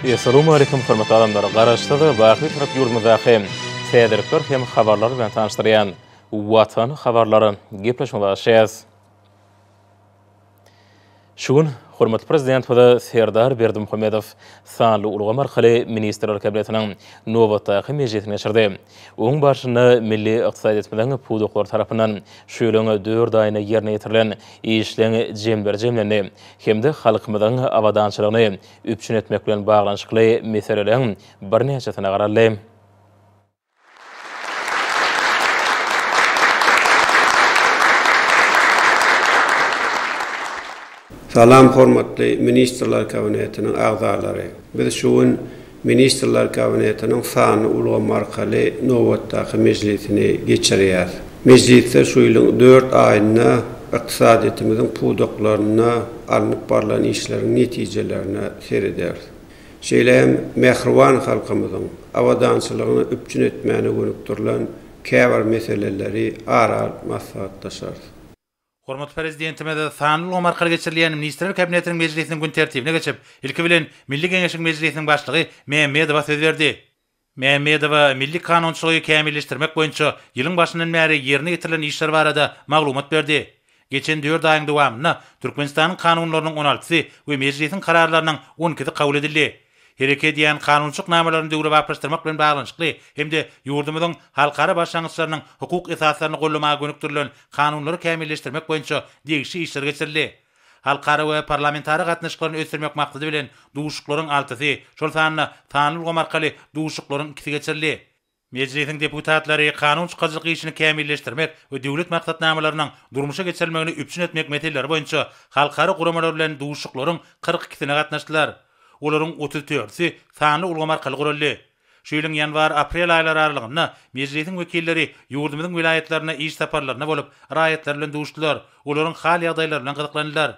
Essalawmaleýkum hormatly adamlar! Garaşsyz, baky Bitarap ýurdumyzdaky täzelikler hem habarlar bilen tanyşdyrýan Watan habarlary gepleşigimize başlaýarys. Şu gün hormatly Prezidentimiz Serdar Berdimuhamedow sanly ulgam arkaly Ministrler Kabinetiniň nobatdaky mejlisini geçirdi. Onuň barşynda milli ykdysadyýetimiziň pudaklary tarapyndan şu ýylyň dört aýynda ýerine ýetirilen işleň jemleri jemlendi hem-de halkymyzyň abadançylygyny üpjün etmek bilen baglanyşykly meseleleriň birnäçesine garaldy. Salam hormatly Ministrler Kabinetiniň agzalary! Biz şu gün Ministrler Kabinetiniň sanly ulgam arkaly nobatdaky mejlisini geçirýäris. Mejlisde şu ýylyň dört aýynda ykdysadyýetimiziň pudaklarynda alnyp barlan işleriň netijelerine serederis. Şeýle hem mähriban halkymyzyň abadançylygyny üpjün etmäne gönükdirilen käbir meseleleri ara alyp maslahatlaşarys. Hormatly Prezidentimiz sanly ulgam arkaly geçirilýän Ministrler Kabinetiniň mejlisiniň gün tertibine geçip, ilki bilen, Milli Geňeşiň Mejlisiniň Başlygy Mämmedowa söz berdi. Mämmedowa milli kanunçylygy kämilleşdirmek boýunça ýylyň başyndan bäri ýerine ýetirilen işler barada maglumat berdi. Geçen dört aýyň dowamynda Türkmenistanyň kanunlarynyň on altysy we Mejlisiň kararlarynyň on ikisi kabul edildi. Hereket edýän kanunçylyk namalaryny döwrebaplaşdyrmak bilen baglanyşykly hem-de ýurdumyzyň halkara başlangyçlarynyň hukuk esaslaryny goldamaga gönükdirilen kanunlary kämilleşdirmek boýunça degişli işler geçirildi. Halkara we parlamentara gatnaşyklaryny ösdürmek maksady bilen duşuşyklaryň altysy, şol sanda sanly ulgam arkaly duşuşyklaryň ikisi geçirildi. Mejlisiň deputatlary kanun çykaryjylyk işini kämilleşdirmek we döwlet maksatnamalarynyň durmuşa geçirilmegini üpjün etmek meseleleri boýunça halkara guramalar bilen duşuşyklaryň 42 ikisine gatnaşdylar. Olaryň 34 dördüsi sanly ulgam arkaly guraldy. Şu ýylyň ýanwar-aprel aýlary aralygynda Mejlisiň wekilleri ýurdumyzyň welaýatlarynda iş saparlarynda bolup, raýatlar bilen duşdular, olaryň hal-ýagdaýlary bilen gyzyklandylar.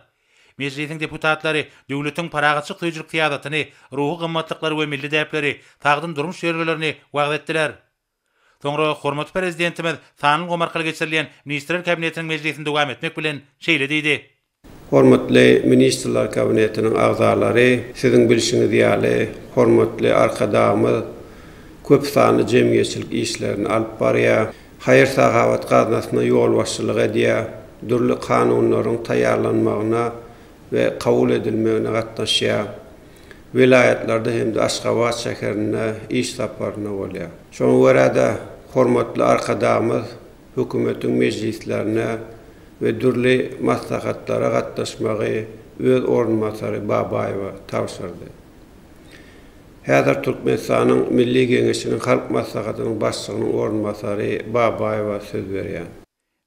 Mejlisiň deputatlary döwletiň parahatçylyk söýüjilik syýasatyny, ruhy gymmatlyklary we milli däpleri, sagdyn durmuş ýörelgelerini wagyz etdiler. Soňra hormatly Prezidentimiz sanly ulgam arkaly geçirilýän Ministrler Kabinetiniň mejlisini dowam etmek bilen, şeýle diýdi. Hormatly Ministrler Kabinetiniň agzalary, siziň bilşiňiz ýaly, hormatly Arkadagymyz köp sanly jemgyýetçilik işlerini alyp barýar. Haýyr-sahawat gaznasyna ýolbaşçylyk edýär, dürli kanunlaryň taýýarlanmagyna we kabul edilmegine gatnaşýar. Welaýatlarda hem-de Aşgabat şäherinde iş saparynda bolýar. Şoňa görä-de, hormatly Arkadagymyz hökümetiň mejlislerine we dürli maslahatlara gatnaşmagy öz orunbasary Babaýewe tabşyrdy. Häzir Türkmenistanyň Milli Geňeşiniň Halk Maslahatynyň Başlygynyň orunbasary Babaýewa söz berýän.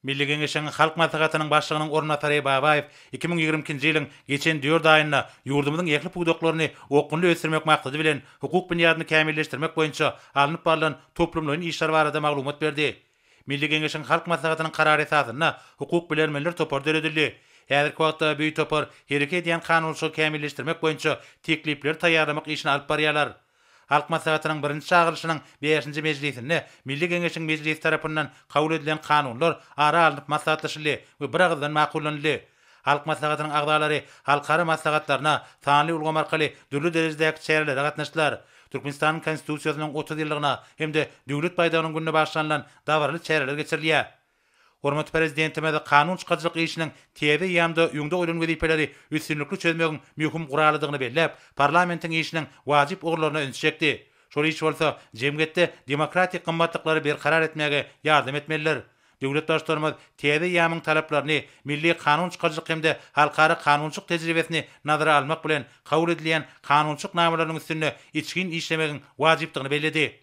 Milli Geňeşiň Halk Maslahatynyň Başlygynyň orunbasary Babaýew 2022-nji ýylyň geçen dört aýynda ýurdumyzyň ähli pudaklaryny okgunly ösdürmek maksady bilen, hukuk binýadyny kämilleşdirmek boýunça alnyp barlan toplumlaýyn işler barada maglumat berdi. Milli Geňeşiň Halk Maslahatynyň karary esasynda hukuk bilermenler topary döredildi. Häzirki wagtda bu topar hereket edýän kanunçylygy kämilleşdirmek boýunça teklipleri taýýarlamak işini alyp barýarlar. Halk Maslahatynyň birinji çagyrylyşynyň bäşinji mejlisinde Milli Geňeşiň Mejlisi tarapyndan kabul edilen kanunlar ara alnyp maslahatlaşyldy we biragyzdan makullanyldy. Halk Maslahatynyň agzalary halkara maslahatlaryna, sanly ulgam arkaly dürli derejedäki çärelere gatnaşdylar. Türkmenistanyň Konstitusiýasynyň 30 ýyllygyna hem-de Döwlet baýdagynyň gününe bagyşlanylan dabaraly çäreler geçirilýär. Hormatly Prezidentimiz kanun çykaryjylyk işiniň täze eýýamda öňde goýlan wezipeleri üstünlikli çözmegiň möhüm guralydygyny belläp, parlamentiň işiniň wajyp ugurlaryna ünsi çekdi. Şol iş bolsa jemgyýetde demokratik gymmatlyklary berkarar etmäge ýardam etmelidir. Döwlet Baştutanymyz täze eýýamyň talaplaryny, milli kanun çykaryjylyk hem-de halkara kanunçylyk tejribesini nazara almak bilen, kabul edilýän kanunçylyk namalarynyň üstünde içgin işlemegiň wajypdygyny belledi.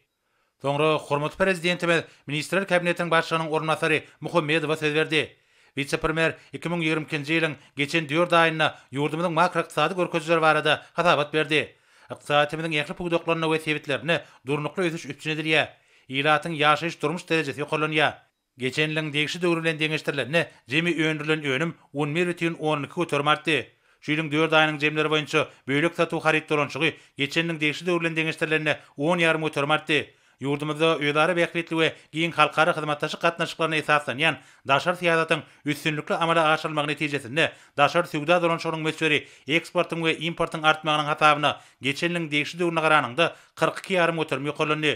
Soňra hormatly Prezidentimiz Ministrler Kabinetiniň Başlygynyň orunbasary Muhammedowa söz berdi. Wise-premýer 2022-nji ýylyň geçen dört aýynda ýurdumyzyň makroykdysady görkezijileri barada hasabat berdi. Ykdysadyýetimiziň ähli pudaklarynda we sebitlerinde durnukly ösüş üpjün edilýär. Ilatyň ýaşaýyş-durmuş derejesi ýokarlanýar. Geçen ýylyň degişli döwri bilen deňeşdirilende, jemi öndürilen önüm 11,2 göterim artdy. Şu ýylyň dört aýynyň jemleri boýunça bölek satuw haryt dolanyşygy geçen ýylyň degişli döwri bilen deňeşdirilende on ýarym göterim artdy. Ýurdumyzda özara bähbitli we giň halkara hyzmatdaşlyk gatnaşyklaryna esaslanýan daşary syýasatyň üstünlikli amala aşyrylmagy netijesinde daşary söwda dolanyşygynyň möçberi eksportyň we importyň artmagynyň hasabyna geçen ýylyň degişli döwrüne garanyňda 42 ýarym göterim ýokarlandy.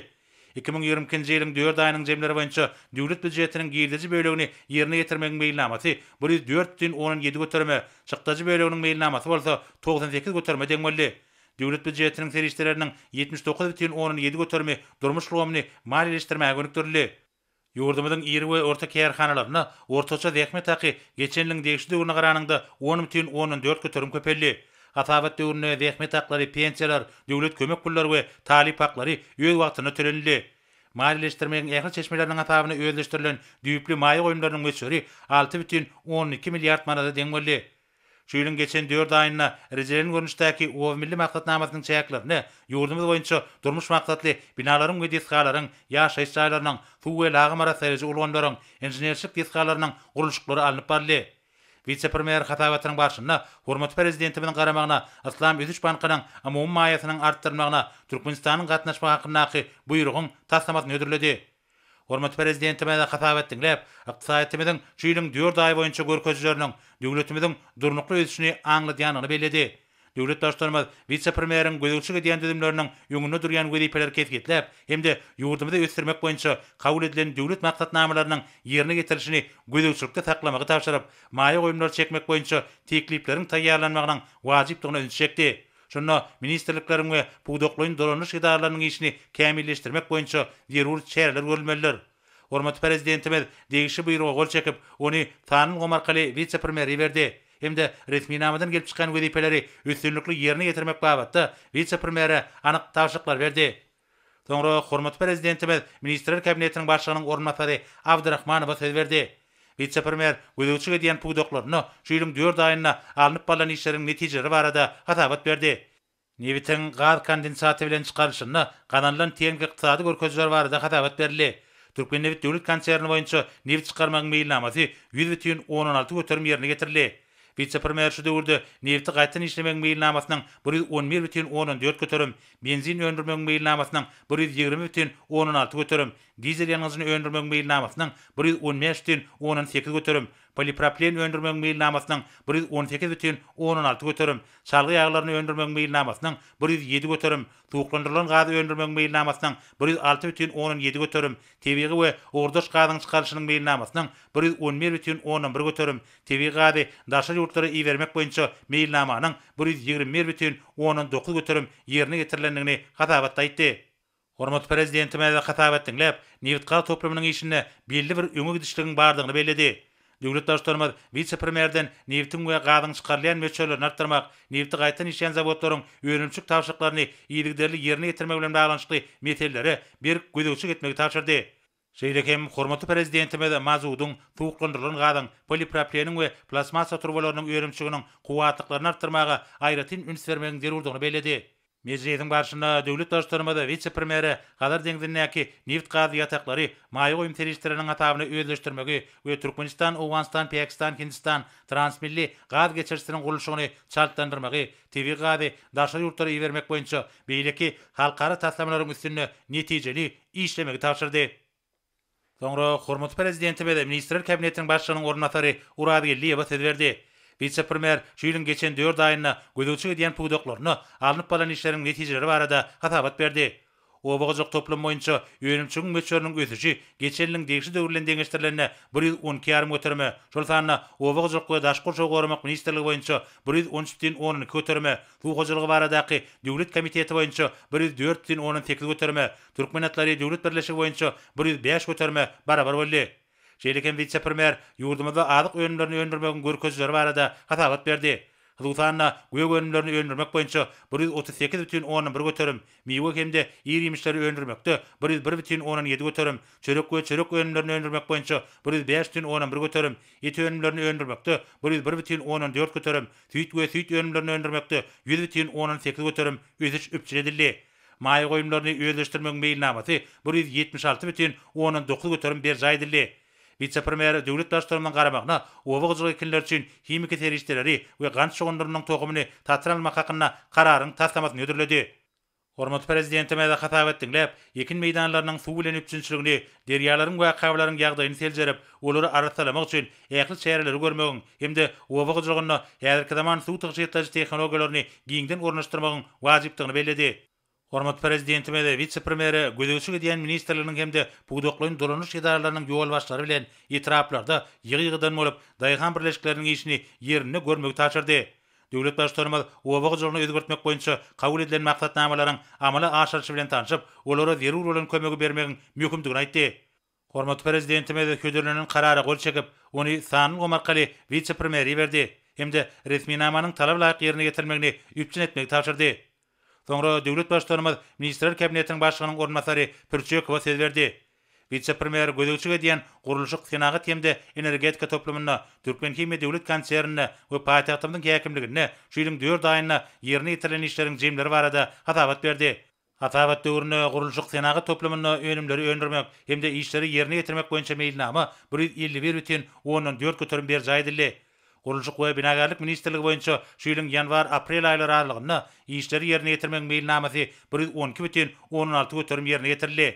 2022-nji ýylyň dört aýynyň jemleri boýunça döwlet býujetiniň girdeji bölegini ýerine ýetirmegiň meýilnamasy 104,7 göterime, çykdajy böleginiň meýilnamasy bolsa 98 göterime deň boldy. Döwlet býujetiniň serişdeleriniň 79,7 göterimi durmuş ulgamyny maliýeleşdirmäge gönükdirildi. Ýurdumyzyň iri we orta kärhanalarynda ortaça zähmet haky geçen ýylyň degişli döwrüne garanyňda 10,4 göterim köpeldi. Hasabat döwründe zähmet haklary, pensiýalar, döwlet kömek pullary we talyp haklary öz wagtynda tölenildi. Maliýeleşdirmegiň ähli çeşmeleriniň hasabyna özleşdirilen düýpli maýa goýumlarynyň möçberi 6,2 milliard manada deň boldy. Şu ýylyň geçen dört aýynda rejelen görnüşdäki Oba milli maksatnamasynyň çäklerinde ýurdumyz boýunça durmuş maksatly binalaryň we desgalaryň, ýaşaýyş jaýlarynyň, suw we lagym arassaýjy ulgamlaryň, inženerçilik desgalarynyň gurluşyklary alnyp baryldy. Wise-premýer hasabatynyň barşynda hormatly Prezidentimiziň garamagyna Yslam ösüş bankynyň umumy maýasynyň artdyrylmagyna Türkmenistanyň gatnaşmagy hakyndaky Buýrugyň taslamasyny hödürledi. Hormatly Prezidentimiz hasabat diňläp, ykdysadyýetimiziň şu ýylyň dört aýy boýunça görkezijileriniň döwletimiziň durnukly ösüşini aňladýandygyny belledi. Döwlet Baştutanymyz wise-premýeriň gözegçilik edýän düzümleriniň öňünde durýan wezipeleri kesgitläp hem-de ýurdumyzy ösdürmek boýunça kabul edilen döwlet maksatnamalarynyň ýerine ýetirilişini gözegçilikde saklamagy tabşyryp, maýa goýumlary çekmek boýunça teklipleriň taýýarlanmagynyň wajypdygyna ünsi çekdi. Şunda ministrlikleriň we pudaklaýyn dolanyş edaralarynyň işini kämilleşdirmek boýunça zerur çäreler görülmelidir. Hormatly Prezidentimiz degişli Buýruga gol çekip, ony sanly ulgam arkaly wise-premýere iberdi hem-de resminamadan gelip çykýan wezipeleri üstünlikli ýerine ýetirmek babatda wise-premýere anyk tabşyryklary berdi. Soňra hormatly Prezidentimiz Ministrler Kabinetiniň Başlygynyň orunbasary Abdyrahmanowa söz berdi. Wise-premýer gözegçilik edýän pudaklarynda şu ýylyň dört aýynda alnyp barlan işleriň netijeleri barada hasabat berdi. Nebitiň gaz kondensaty bilen çykarylyşynda gazanylan tehniki-ykdysady görkezijiler barada hasabat berildi. Türkmennebit döwlet konserni boýunça nebit çykarmagyň meýilnamasy 100,6 göterim ýerine ýetirildi. Wise-premýer şu döwürde nebiti gaýtadan işlemegiň meýilnamasynyň 111,4 göterim, benzin öndürmegiň meýilnamasynyň 120,6 göterim, dizel ýangyjyny öndürmegiň meýilnamasynyň 115,8 göterim, polipropilen öndürmegiň meýilnamasynyň 118,6 göterim, çalgy ýaglaryny öndürmegiň meýilnamasynyň 107 göterim, suwuklandyrylan gazy öndürmegiň meýilnamasynyň 106,7 göterim, tebigy we ugurdaş gazyň çykarylyşynyň meýilnamasynyň 111,1 göterim, tebigy gazy daşary ýurtlara ibermek boýunça meýilnamanyň 121,9 göterim ýerine ýetirilendigini hasabatda aýtdy. Hormatly Prezidentimiz hasabat diňläp, nebitgaz toplumynyň işinde belli bir öňe gidişligiň bardygyny belledi. Döwlet Baştutanymyz wise-premýerden nebitiň we gazyň çykarylýan möçberlerini artdyrmak, nebiti gaýtadan işleýän zawodlaryň önümçilik tabşyryklaryny yzygiderli ýerine ýetirmek bilen baglanyşykly meselelere berk gözegçilik etmegi tabşyrdy. Şeýle hem hormatly Prezidentimiz mazudyň, suwuklandyrylan gazyň, polipropileniň we plastmassa turbalarynyň önümçiliginiň kuwwatlyklaryny artdyrmaga aýratyn üns bermegiň zerurdygyny belledi. Mejlisiň barşynda döwlet Baştutanymyz wise-premýere Hazar deňzindäki nebit-gazly ýataklary maýa goýum serişdeleriniň hasabyna özleşdirmegi we Türkmenistan, Owganystan, Pakistan, Hindistan transmilli gaz geçirijisiniň gurluşygyny çaltlandyrmagy, tebigy gazy daşary ýurtlara ibermek boýunça beýleki halkara taslamalaryň üstünde netijeli işlemegi tabşyrdy. Soňra hormatly Prezidentimiz Ministrler Kabinetiniň Başlygynyň orunbasary Urazgeldiýewe söz berdi. Wise-premýer şu ýylyň geçen dört aýynda gözegçilik edýän pudaklarynda alnyp barlan işleriň netijeleri barada hasabat berdi. Oba hojalyk toplumy boýunça önümçiligiň möçberiniň ösüşi geçen ýylyň degişli döwri bilen deňeşdirilende 112 ýarym göterime, şol sanda Oba hojalyk we daşky gurşawy goramak ministrligi boýunça 113 bütin ondan iki göterime, Suw hojalygy baradaky döwlet komiteti boýunça 104 bütin ondan sekiz göterime, Türkmen atlary döwlet birleşigi boýunça 105 göterime barabar boldy. Şeýle hem wise-premýer ýurdumyzda azyk önümlerini öndürmegiň görkezijileri barada hasabat berdi. Hususan-da, gök önümlerini öndürmek boýunça 138 bütin ondan bir göterim, miwe hem-de ir-iýmişleri öndürmekde 101 bütin ondan ýedi göterim, çörek we çörek önümlerini öndürmek boýunça 105 bütin ondan bir göterim, et önümlerini öndürmekde 101 bütin ondan dört göterim, süýt we süýt önümlerini öndürmekde 100 bütin ondan sekiz göterim ösüş üpjün edildi. Maýa goýumlaryny özleşdirmegiň meýilnamasy 176 bütin ondan 9% berjaý edildi. Wise-premýer döwlet Baştutanymyzyň garamagyna oba hojalyk ekinleri üçin himiki serişdeleri we gant şugundyrynyň tohumyny satyn almak hakynda Kararyň taslamasyny hödürledi. Hormatly Prezidentimiz hasabat diňläp, ekin meýdanlarynyň suw bilen üpjünçiligini, derýalaryň we akabalaryň ýagdaýyny seljerip, olary arassalamak üçin ähli çäreleri görmegiň hem-de oba hojalygynda häzirki zaman suw tygşytlaýjy tehnologiýalaryny giňden ornaşdyrmagyň wajypdygyny belledi. Hormatly Prezidentimiz wise-premýere gözegçilik edýän ministrliginiň hem-de pudaklaýyn dolanyş edaralarynyň ýolbaşçylary bilen etraplarda ýygy-ýygydan bolup, daýhan birleşikleriniň işini ýerinde görmegi tabşyrdy. Döwlet Baştutanymyz oba hojalygyny özgertmek boýunça kabul edilen maksatnamalaryň amala aşyrylyşy bilen tanşyp, olara zerur bolan kömegi bermegiň möhümdigini aýtdy. Hormatly Prezidentimiz hödürlenen Karara gol çekip, ony sanly ulgam arkaly wise-premýere iberdi hem-de resminamanyň talaba laýyk ýerine ýetirilmegini üpjün etmegi tabşyrdy. Soňra döwlet Baştutanymyz Ministrler Kabinetiniň Başlygynyň orunbasary Pürçekowa söz berdi. Wise-premýer gözegçilik edýän gurluşyk, senagat hem-de energetika toplumynda, Türkmenhimiýa döwlet konserninde we paýtagtymyzyň häkimliginde şu ýylyň dört aýynda ýerine ýetirilen işleriň jemleri barada hasabat berdi. Hasabat döwründe gurluşyk-senagat toplumynda önümleri öndürmek hem-de işleri ýerine ýetirmek boýunça meýilnama 151 bütin ondan 4 göterim berjaý edildi. Gurluşyk we binagärlik ministrligi boýunça şu ýylyň ýanwar-aprel aýlary aralygynda işleri ýerine ýetirmegiň meýilnamasy 112 bütin ondan 6 göterim ýerine ýetirildi.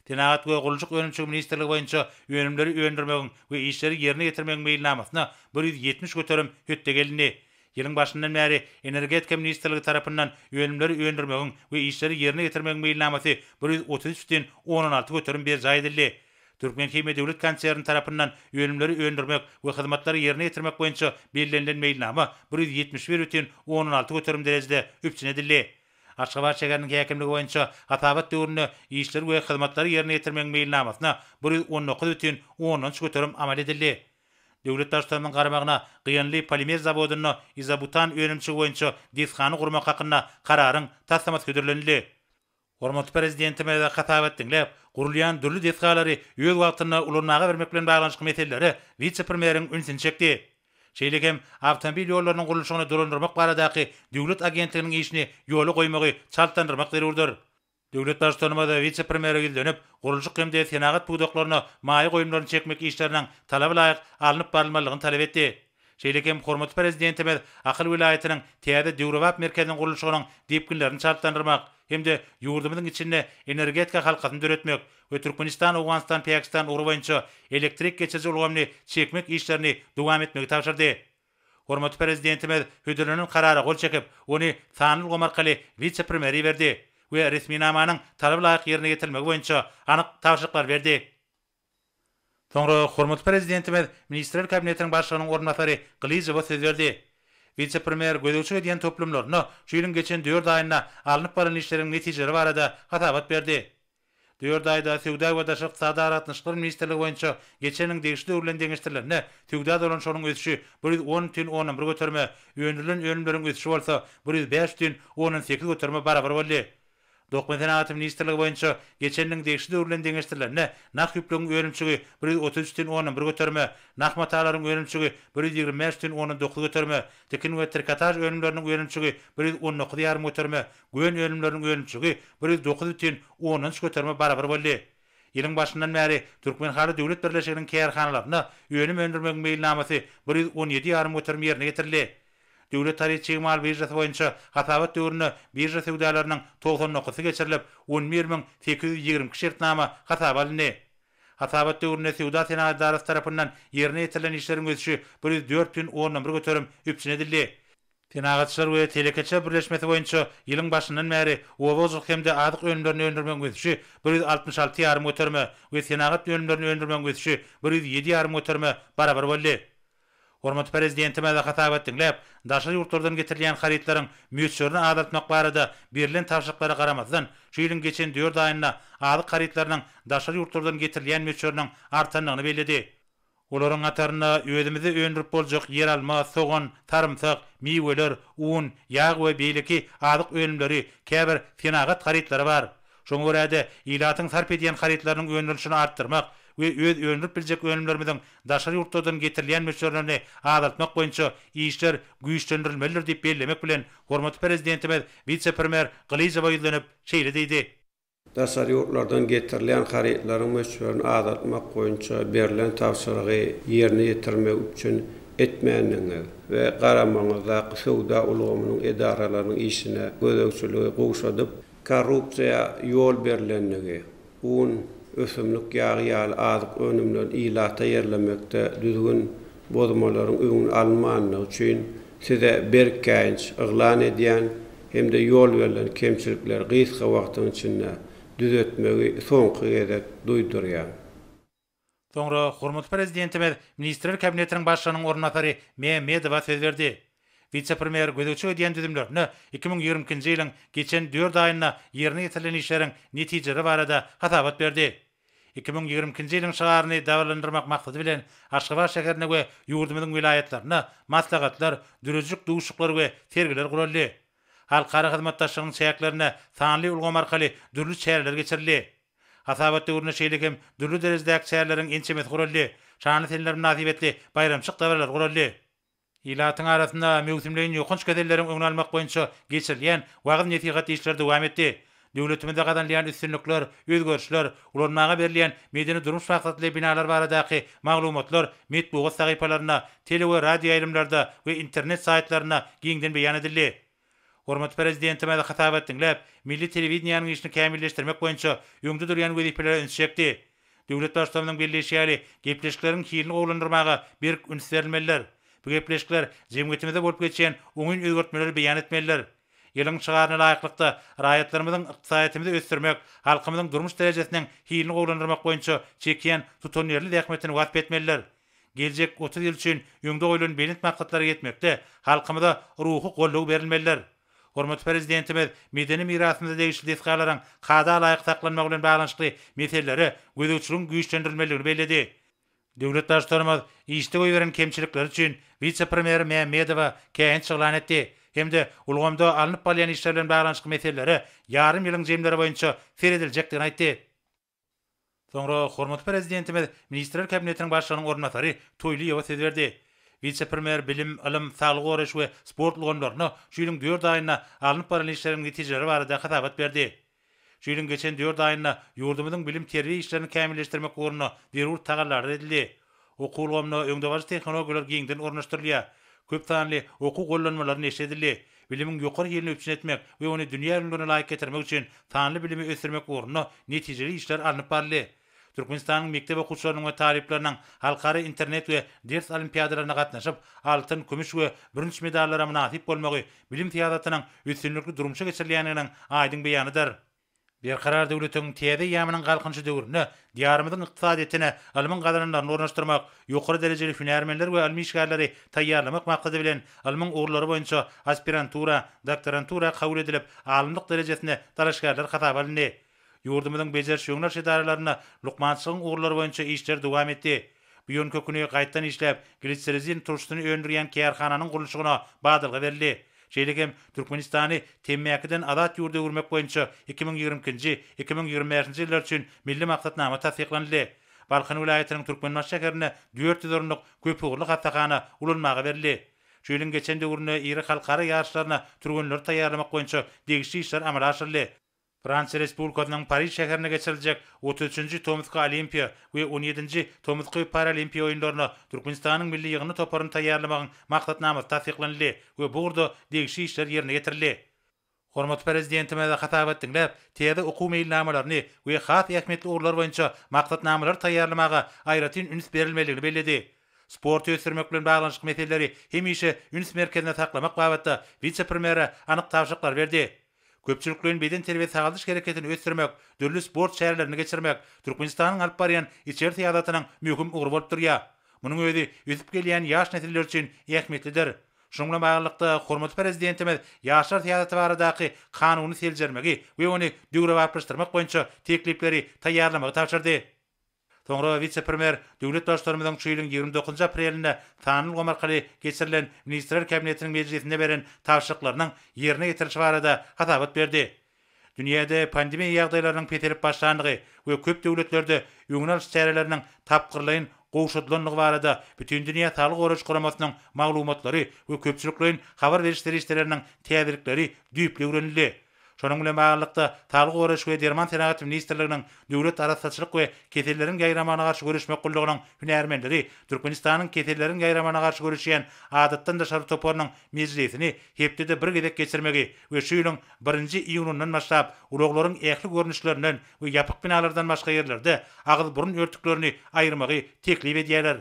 Senagat we gurluşyk önümçiligi ministrligi boýunça önümleri öndürmegiň we işleri ýerine ýetirmegiň meýilnamasyna 170 göterim hötde gelindi. Ýylyň başyndan bäri Energetika ministrligi tarapyndan önümleri öndürmegiň we işleri ýerine ýetirmegiň meýilnamasy 133 bütin ondan 6 göterim berjaý edildi. Türkmenhimiýa döwlet konserni tarapyndan önümleri öndürmek we hyzmatlary ýerine ýetirmek boýunça bellenilen meýilnama 171 bütin ondan 6 göterim derejede üpjün edildi. Aşgabat şäheriniň häkimligi boýunça hasabat döwründe işleri we hyzmatlary ýerine ýetirmegiň meýilnamasyna 119 bütin ondan üç göterim amal edildi. Döwlet Baştutanynyň garamagyna Gyýanly polimer zawodynda izobutan önümçigi boýunça desgany gurmak hakynda Kararyň taslamasy hödürlenildi. Hormatly Prezidentimiz hasabat diňläp, gurulýan dürli desgalary öz wagtynda ulanmaga bermek bilen baglanyşykly meselelere wise-premýeriň ünsüni çekdi. Şeýle hem awtomobil ýollarynyň gurluşygyny dolandyrmak baradaky döwlet agentliginiň işini ýola goýmagy çaltlandyrmak zerurdyr. Döwlet Baştutanymyz wise-premýere ýüzlenip, gurluşyk hem-de senagat pudaklaryna maýa goýumlaryny çekmek işleriniň talaba laýyk alnyp barylmalydygyny talap etdi. Şeýle hem hormatly Prezidentimiz Ahal welaýatynyň täze döwrebap merkeziniň gurluşygynyň depginlerini çaltlandyrmak hem-de ýurdumyzyň içinde energetika halkasyny döretmek we Türkmenistan-Owganystan-Pakistan ugry boýunça elektrik geçiriji ulgamyny çekmek işlerini dowam etmegi tabşyrdy. Hormatly Prezidentimiz hödürlenen Karara gol çekip, ony sanly ulgam arkaly wise-premýere iberdi we resminamanyň talaba laýyk ýerine ýetirilmegi boýunça anyk tabşyryklary berdi. Soňra hormatly Prezidentimiz Ministrler Kabinetiniň Başlygynyň orunbasary Gylyjowa söz berdi. Wise-premýer gözegçilik edýän toplumlarynda şu ýylyň geçen dört aýynda alnyp barlan işleriň netijeleri barada hasabat berdi. Dört aýda Söwda we daşary ykdysady aragatnaşyklar ministrligi boýunça geçen ýylyň degişli döwri bilen deňeşdirilende, söwda dolanyşygynyň ösüşi 110 bütin ondan bir göterime, öndürilen önümleriň ösüşi bolsa 105 bütin ondan sekiz göterime barabar boldy. Dokma senagaty ministrligi boýunça geçen ýylyň degişli döwri bilen deňeşdirilende, nah ýüplügiň önümçigi 133 bütin ondan bir göterime, nah matalaryň önümçigi 125 bütin ondan dokuz göterime, tikin we trikotaž önümleriniň önümçigi 119 ýarym göterime, Gön önümleriniň önümçiligi 109 bütin ondan üç göterime barabar boldy. Ýylyň başyndan bäri Türkmenhaly döwlet birleşiginiň kärhanalarynda önüm öndürmegiň meýilnamasy 117 ýarym göterim ýerine ýetirildi. Döwlet haryt çig mal biržasy boýunça hasabat döwründe birža söwdalarynyň 99-sy geçirilip, 11 822 şertnama hasaba alyndy. Hasabat döwründe Söwda-senagat edarasy tarapyndan ýerine ýetirilen işleriň ösüşi 104 bütin ondan bir göterim üpjün edildi. Senagatçylar we telekeçiler birleşmesi boýunça ýylyň başyndan bäri oba hojalyk hem-de azyk önümlerini öndürmegiň ösüşi 166 ýarym göterime we senagat önümlerini öndürmegiň ösüşi 107 ýarym göterime barabar boldy. Hormatly Prezidentimiz hasabat diňläp, daşary ýurtlardan getirilýän harytlaryň möçberini azaltmak barada berlen tabşyryklara garamazdan, şu ýylyň geçen dört aýynda azyk harytlarynyň daşary ýurtlardan getirilýän möçberiniň artandygyny belledi. Olaryň hatarynda özümizde öndürip boljak ýeralma, sogan, sarymsak, miweler, un, ýag we beýleki azyk önümleri, käbir senagat harytlary bar. Şoňa görä-de, ilatyň sarp edýän harytlarynyň öndürilişini artdyrmak we öz öndürip biljek önümlerimiziň daşary ýurtlardan getirilýän möçberlerini azaltmak boýunça işler güýçlendirilmelidir diýip bellemek bilen, hormatly Prezidentimiz wise-premýer Gylyjowa ýüzlenip, şeýle diýdi. Daşary ýurtlardan getirilýän harytlaryň möçberini azaltmak boýunça berlen tabşyrygy ýerine ýetirmegi üpjün etmändigiňiz we garamagyňyzdaky söwda ulgamynyň edaralarynyň işine gözegçiligi gowşadyp. Korrupsiýa ýol berlendigi, un, ösümlik ýagy ýaly azyk önümlerini ilata ýerlemekde düzgün bozmalaryň öňüni alynmandygy üçin size berk käýinç yglan edýän hem-de ýol berlen kemçilikleri gysga wagtyň içinde düzetmegi soňky gezek duýdurýan. Soňra hormatly Prezidentimiz Ministrler Kabinetiniň Başlygynyň orunbasary Mämmedowa söz berdi. Wise-premýer gözegçilik edýän düzümlerinde 2022-nji ýylyň geçen dört aýynda ýerine ýetirilen işleriň netijeleri barada hasabat berdi. 2022-nji ýylyň şygaryny dabaralandyrmak maksady bilen, Aşgabat şäherinde we ýurdumyzyň welaýatlarynda maslahatlar, döredijilik duşuşyklary we sergiler guraldy. Halkara hyzmatdaşlygynyň çäklerinde sanly ulgam arkaly dürli çäreler geçirildi. Hasabat döwründe şeýle hem dürli derejedäki çäreleriň ençemesi guraldy. Şanly seneler mynasybetli baýramçylyk dabaralary guraldy. Ilatyň arasynda möwsümleýin ýokanç keselleriň öňüni almak boýunça geçirilýän wagyz-nesihat işleri dowam etdi. Döwletimizde gazanylýan üstünlikler, özgerişler, ulanmaga berilýän medeni-durmuş maksatly binalar baradaky maglumatlar metbugat sahypalarynda, tele we radioýaýlymlarda we internet saýtlarynda giňden beýan edildi. Hormatly Prezidentimiz hasabat diňläp, milli telewideniýäniň işini kämilleşdirmek boýunça öňde durýan wezipelere ünsi çekdi. Döwlet Baştutanymyzyň belleýşi ýaly, gepleşikleriň hilini gowulandyrmaga berk üns berilmelidir. Bu gepleşikler jemgyýetimizde bolup geçýän oňyn özgertmeleri beýan etmelidir. Ýylyň şygaryna laýyklykda, raýatlarymyzyň ykdysadyýetimizi ösdürmek, halkymyzyň durmuş derejesiniň hilini gowulandyrmak boýunça çekýän tutanýerli zähmetini wasp etmelidir. Geljek 30 ýyl üçin öňde goýlan belent maksatlara ýetmekde halkymyza ruhy goldaw berilmelidir. Hormatly Prezidentimiz medeni mirasymyza degişli desgalaryň kada laýyk saklanmagy bilen baglanyşykly meselelere gözegçiligiň güýçlendirilmelidigini belledi. Döwlet Baştutanymyz işde goýberen kemçilikleri üçin wise-premýer Mämmedowa käýinç yglan etdi hem-de ulgamda alnyp barylýan işler bilen baglanyşykly meselelere ýarym ýylyň jemleri boýunça serediljekdigini aýtdy. Soňra hormatly Prezidentimiz Ministrler Kabinetiniň Başlygynyň orunbasary Toýlyýewa söz berdi. Wise-premýer bilim, ylym, saglygy goraýyş we sport ulgamlarynda şu ýylyň dört aýynda alnyp barylan işleriň netijeleri barada hasabat berdi. Şu ýylyň geçen dört aýynda ýurdumyzyň bilim-terbiýe işlerini kämilleşdirmek ugrunda zerur tagallalar edildi. Okuw ulgamyna öňdebaryjy tehnologiýalar giňden ornaşdyrylýar. Köp sanly okuw gollanmalary neşir edildi. Bilimiň ýokary hilini üpjün etmek we ony dünýä ülňülerine laýyk getirmek üçin sanly bilimi ösdürmek ugrunda netijeli işler alnyp baryldy. Türkmenistanyň mekdep okuwçylarynyň we talyplarynyň halkara internet we ders olimpiadalaryna gatnaşyp, altyn, kümüş we bürünç medallara mynasyp bolmagy bilim syýasatynyň üstünlikli durmuşa geçirilýändiginiň aýdyň beýanydyr. Berkarar döwletiň täze eýýamynyň Galkynyşy döwründe Diýarymyzyň ykdysadyýetine ylmyň gazananlaryny ornaşdyrmak, ýokary derejeli hünärmenler we ylmy işgärleri taýýarlamak maksady bilen ylmyň ugurlary boýunça aspirantura, doktorantura kabul edilip, alymlyk derejesinde dalaşgärler hasaba alyndy. Ýurdumyzyň bejeriş-öňüni alyş edaralarynda lukmançylygyň ugurlary boýunça işler dowam etdi. Buýan köküni gaýtadan işläp, glitserizin turşusyny öndürýän kärhananyň gurluşygyna badalga berildi. Şeýle hem Türkmenistany temmäkiden azat ýurda öwürmek boýunça 2022-nji, 2025-nji ýyllar üçin Milli maksatnama tassyklanyldy. Balkan welaýatynyň Türkmenbaşy şäherinde 400 orunlyk köpugurly hassahana ulanmaga berildi. Şu ýylyň geçen döwründe iri halkara ýaryşlaryna türgenleri taýýarlamak boýunça degişli işler amala aşyryldy. Fransiýa Respublikasynyň Pariž şäherinde geçiriljek otuz üçünji tomusky Olimpiýa we on ýedinji tomusky Paralimpiýa oýunlaryna Türkmenistanyň milli ýygyndy toparyny taýýarlamagyň maksatnamasy tassyklanyldy we bu ugurda degişli işler ýerine ýetirildi. Hormatly Prezidentimiz hasabat diňläp, täze okuw meýilnamalaryny we has ähmiýetli ugurlar boýunça maksatnamalary taýýarlamaga aýratyn üns berilmelidigini belledi. Sporty ösdürmek bilen baglanyşykly meseleleri hemişe üns merkezinde saklamak babatda wise-premýere anyk tabşyryklary berdi. Köpçülikleýin bedenterbiýe-sagaldyş hereketini ösdürmek, dürli sport çärelerini geçirmek Türkmenistanyň alyp barýan içeri syýasatynyň möhüm ugry bolup durýar. Munuň özi ösüp gelýän ýaş nesiller üçin ähmiýetlidir. Şunuň bilen baglylykda, hormatly Prezidentimiz ýaşlar syýasaty baradaky Kanuny seljermegi we ony döwrebaplaşdyrmak boýunça teklipleri taýýarlamagy tabşyrdy. Soňra wise-premýer döwlet Baştutanymyzyň şu ýylyň 29 aprelinde sanly ulgam arkaly geçirilen Ministrler Kabinetiniň mejlisinde beren tabşyryklarynyň ýerine ýetirilişi barada hasabat berdi. Dünýäde pandemiýa ýagdaýlarynyň peselip başlandygy we köp döwletlerde öňüni alyş çäreleriniň tapgyrlaýyn gowşadylandygy barada Bütindünýä Saglygy Goraýyş Guramasynyň maglumatlary we köpçülikleýin habar beriş serişdeleriniň täzelikleri düýpli öwrenildi. Şonuň bilen baglylykda, Saglygy goraýyş we derman senagaty ministrliginiň Döwlet arassaçylyk we keselleriň ýaýramagyna garşy göreşmek gullugynyň hünärmenleri Türkmenistanyň keselleriň ýaýramagyna garşy göreşýän Adatdan daşary toparynyň mejlisini hepdede bir gezek geçirmegi we şu ýylyň birinji iýunyndan başlap ulaglaryň ähli görnüşlerinden we ýapyk binalardan başga ýerlerde agyz-burun örtüklerini aýyrmagy teklip edýärler.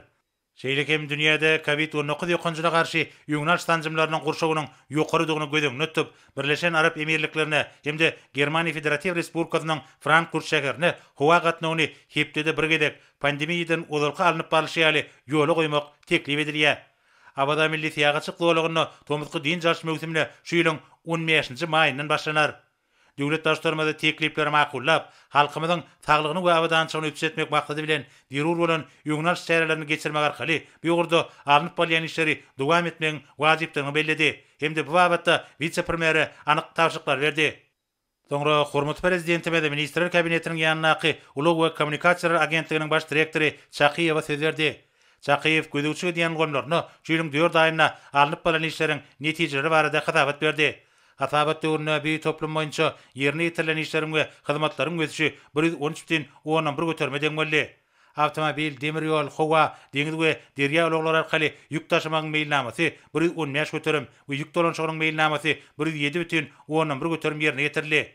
Şeýle hem dünýäde Covid 19 ýokanjyna garşy öňüni alyş sanjymlarynyň gurşawynyň ýokarydygyny göz öňünde tutup, Birleşen Arap Emirliklerine hem-de Germaniýa Federatiw Respublikasynyň Frankfurt şäherine howa gatnawyny hepdede bir gezek, pandemiýadan ozalky alnyp barlyşy ýaly ýola goýmak teklip edilýär. Awaza milli syýahatçylyk zolagynda tomusky dynç alyş möwsümine şu ýylyň on bäşinji maýyndan başlanar. Döwlet Baştutanymyz teklipleri makullap, halkymyzyň saglygyny we abadançylygyny üpjün etmek maksady bilen zerur bolan öňüni alyş çärelerini geçirmek arkaly bu ugurda alnyp barylýan işleri dowam etmegiň wajypdygyny belledi hem-de bu babatda wise-premýere anyk tabşyryklary berdi. Soňra hormatly Prezidentimiz Ministrler Kabinetiniň ýanyndaky Ulag we kommunikasiýalar agentliginiň baş direktory Çakyýewe söz berdi. Çakyýew gözegçilik edýän ulgamlarynda şu ýylyň dört aýynda alnyp barlan işleriň netijeleri barada hasabat berdi. Hasabat döwründe bu toplum boýunça ýerine ýetirilen işleriň we hyzmatlaryň ösüşi 113 bütin ondan bir göterime deň boldy. Awtomobil, demir ýol, howa, deňiz we derýa ulaglary arkaly ýük daşamagyň meýilnamasy 115 göterim we ýük dolanyşygynyň meýilnamasy 107 bütin ondan bir göterim ýerine ýetirildi.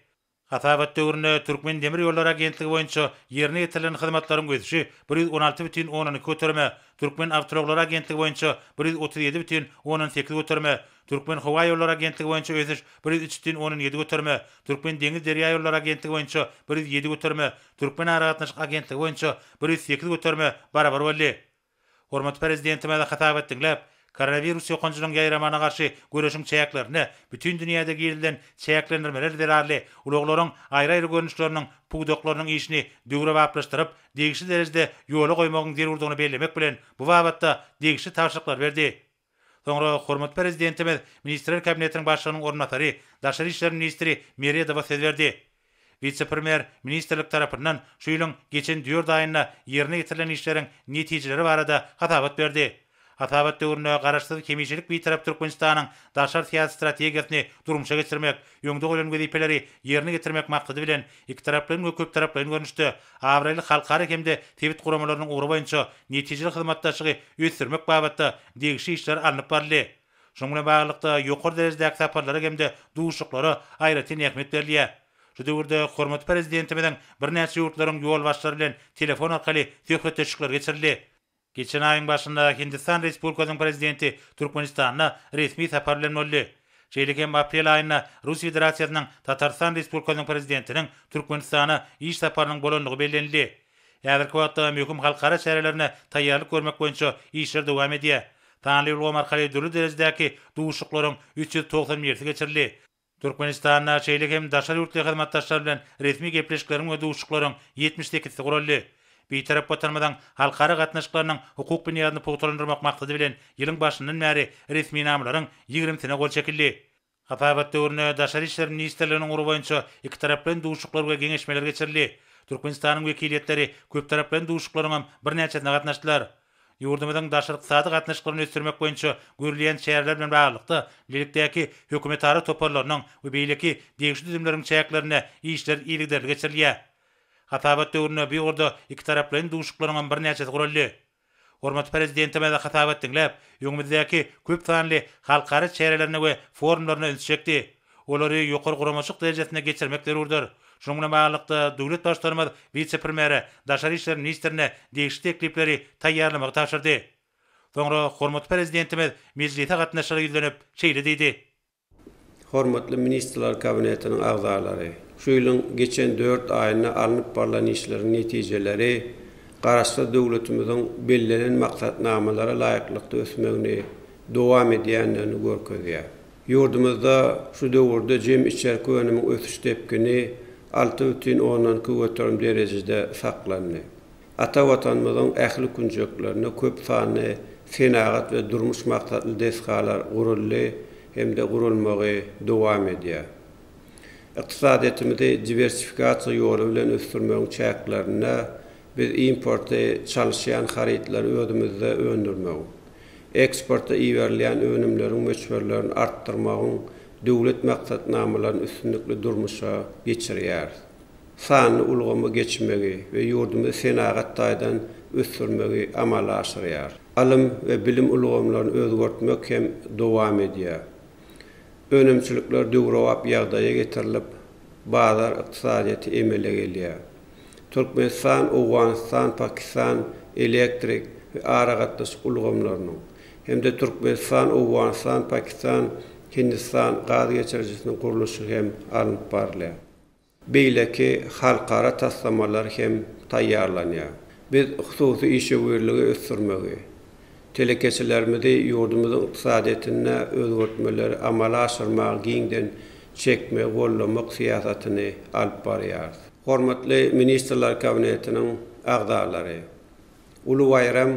Hasabat döwründe Türkmendemirýollary agentligi boýunça ýerine ýetirilen hyzmatlaryň ösüşi 116 bütin ondan iki göterime, Türkmenawtoulaglary agentligi boýunça 137 bütin ondan sekiz göterime, Türkmenhowaýollary agentligi boýunça ösüş 103 bütin ondan ýedi göterime, Türkmendeňizderýaýollary agentligi boýunça 107 göterime, Türkmenaragatnaşyk agentligi boýunça 108 göterime barabar boldy. Hormatly Prezidentimiz hasabat diňläp, koronawirus ýokanjynyň ýaýramagyna garşy göreşiň çäklerinde bütin dünýäde girizilen çäklendirmeler zerarly ulaglaryň aýry-aýry görnüşleriniň pudaklarynyň işini döwrebaplaşdyryp, degişli derejede ýola goýmagyň zerurdygyny bellemek bilen, bu babatda degişli tabşyryklary berdi. Soňra hormatly Prezidentimiz Ministrler Kabinetiniň Başlygynyň orunbasary, daşary işler ministri Meredowa söz berdi. Wise-premýer ministrlik tarapyndan şu ýylyň geçen dört aýynda ýerine ýetirilen işleriň netijeleri barada hasabat berdi. Hasabat döwründe Garaşsyz, hemişelik Bitarap Türkmenistanyň daşary syýasy strategiýasyny durmuşa geçirmek, öňde goýlan wezipeleri ýerine ýetirmek maksady bilen, ikitaraplaýyn we köptaraplaýyn görnüşde abraýly halkara hem-de sebit guramalarynyň ugry boýunça netijeli hyzmatdaşlygy ösdürmek babatda degişli işler alnyp baryldy. Şunuň bilen baglylykda, ýokary derejedäki saparlara hem-de duşuşyklara aýratyn ähmiýet berilýär. Şu döwürde hormatly Prezidentimiziň birnäçe ýurtlaryň ýolbaşçylary bilen telefon arkaly söhbetdeşlikleri geçirildi. Geçen aýyň başynda Hindistan Respublikasynyň Prezidenti Türkmenistanda resmi sapar bilen boldy. Şeýle hem aprel aýynda Russiýa Federasiýasynyň Tatarystan Respublikasynyň Prezidentiniň Türkmenistana iş saparynyň bolandygy bellenildi. Häzirki wagtda möhüm halkara çärelerine taýýarlyk görmek boýunça işler dowam edýär. Sanly ulgam arkaly dürli derejedäki duşuşyklaryň 391-si geçirildi. Türkmenistanda şeýle hem daşary ýurtly hyzmatdaşlar bilen resmi gepleşikleriň we duşuşyklaryň 78-si guraldy. Bitarap Watanymyzyň halkara gatnaşyklarynyň hukuk binýadyny pugtalandyrmak maksady bilen ýylyň başyndan bäri resminamalaryň ýigrimisine gol çekildi. Hasabat döwründe Daşary işler ministrliginiň ugry boýunça ikitaraplaýyn duşuşyklar we geňeşmeler geçirildi. Türkmenistanyň wekiliýetleri köptaraplaýyn duşuşyklaryňam birnäçesine gatnaşdylar. Ýurdumyzyň daşary ykdysady gatnaşyklaryny ösdürmek boýunça görülýän çäreler bilen baglylykda, bilelikdäki hökümetara toparlarynyň we beýleki degişli düzümleriň çäklerinde işler yzygiderli geçirilýär. Hasabat döwründe bu ugurda ikitaraplaýyn duşuşyklaryň hem birnäçesi guraldy. Hormatly Prezidentimiz hasabat diňläp, öňümizdäki köp sanly halkara çärelerine we forumlaryna ünsi çekdi. Olary ýokary guramaçylyk derejesinde geçirmek zerurdyr. Şunuň bilen baglylykda, döwlet Baştutanymyz wise-premýere, daşary işler ministrine degişli teklipleri taýýarlamagy tabşyrdy. Soňra hormatly Prezidentimiz mejlise gatnaşyjylara ýüzlenip, şeýle diýdi. Hormatly Ministrler Kabinetiniň agzalary! Şu ýylyň geçen dört aýynda alnyp barlan işleriň netijeleri Garaşsyz döwletimiziň bellenen maksatnamalara laýyklykda ösmegini dowam edýändigini görkezýär. Ýurdumyzda şu döwürde jemi içerki önümiň ösüş depgini 6,2 göterim derejede saklandy. Ata Watanymyzyň ähli künjeklerinde köp sanly senagat we durmuş maksatly desgalar guruldy hem-de gurulmagy dowam edýär. Ykdysadyýetimizi diwersifikasiýa ýoly bilen ösdürmegiň çäklerinde biz importy çalyşýan harytlary özümizde öndürmegiň, eksporta iberilýän önümleriň möçberlerini artdyrmagyň. döwlet maksatnamalaryny üstünlikli durmuşa geçirýäris. Sanly ulgama geçmegi we ýurdumyzy senagat taýdan ösdürmegi amala aşyrýar. Ylym we bilim ulgamlaryny özgertmek hem dowam edýär. Önümçilikler döwrebap ýagdaýa getirilip, bazar ykdysadyýeti emele gelýär. Türkmenistan, Owganystan, Pakistan elektrik we aragatnaşyk ulgamlarynyň hem-de Türkmenistan, Owganystan, Pakistan, Hindistan gaz geçirijisiniň gurluşygy hem alnyp barylýar. Beýleki halkara taslamalar hem taýýarlanýar. Biz hususy işewürligi ösdürmegi, telekeçilerimizi ýurdumyzyň ykdysadyýetinde özgertmeleri amala aşyrmaga giňden çekmegi goldamak syýasatyny alyp barýarys. Hormatly Ministrler Kabinetiniň agzalary! Uly baýram,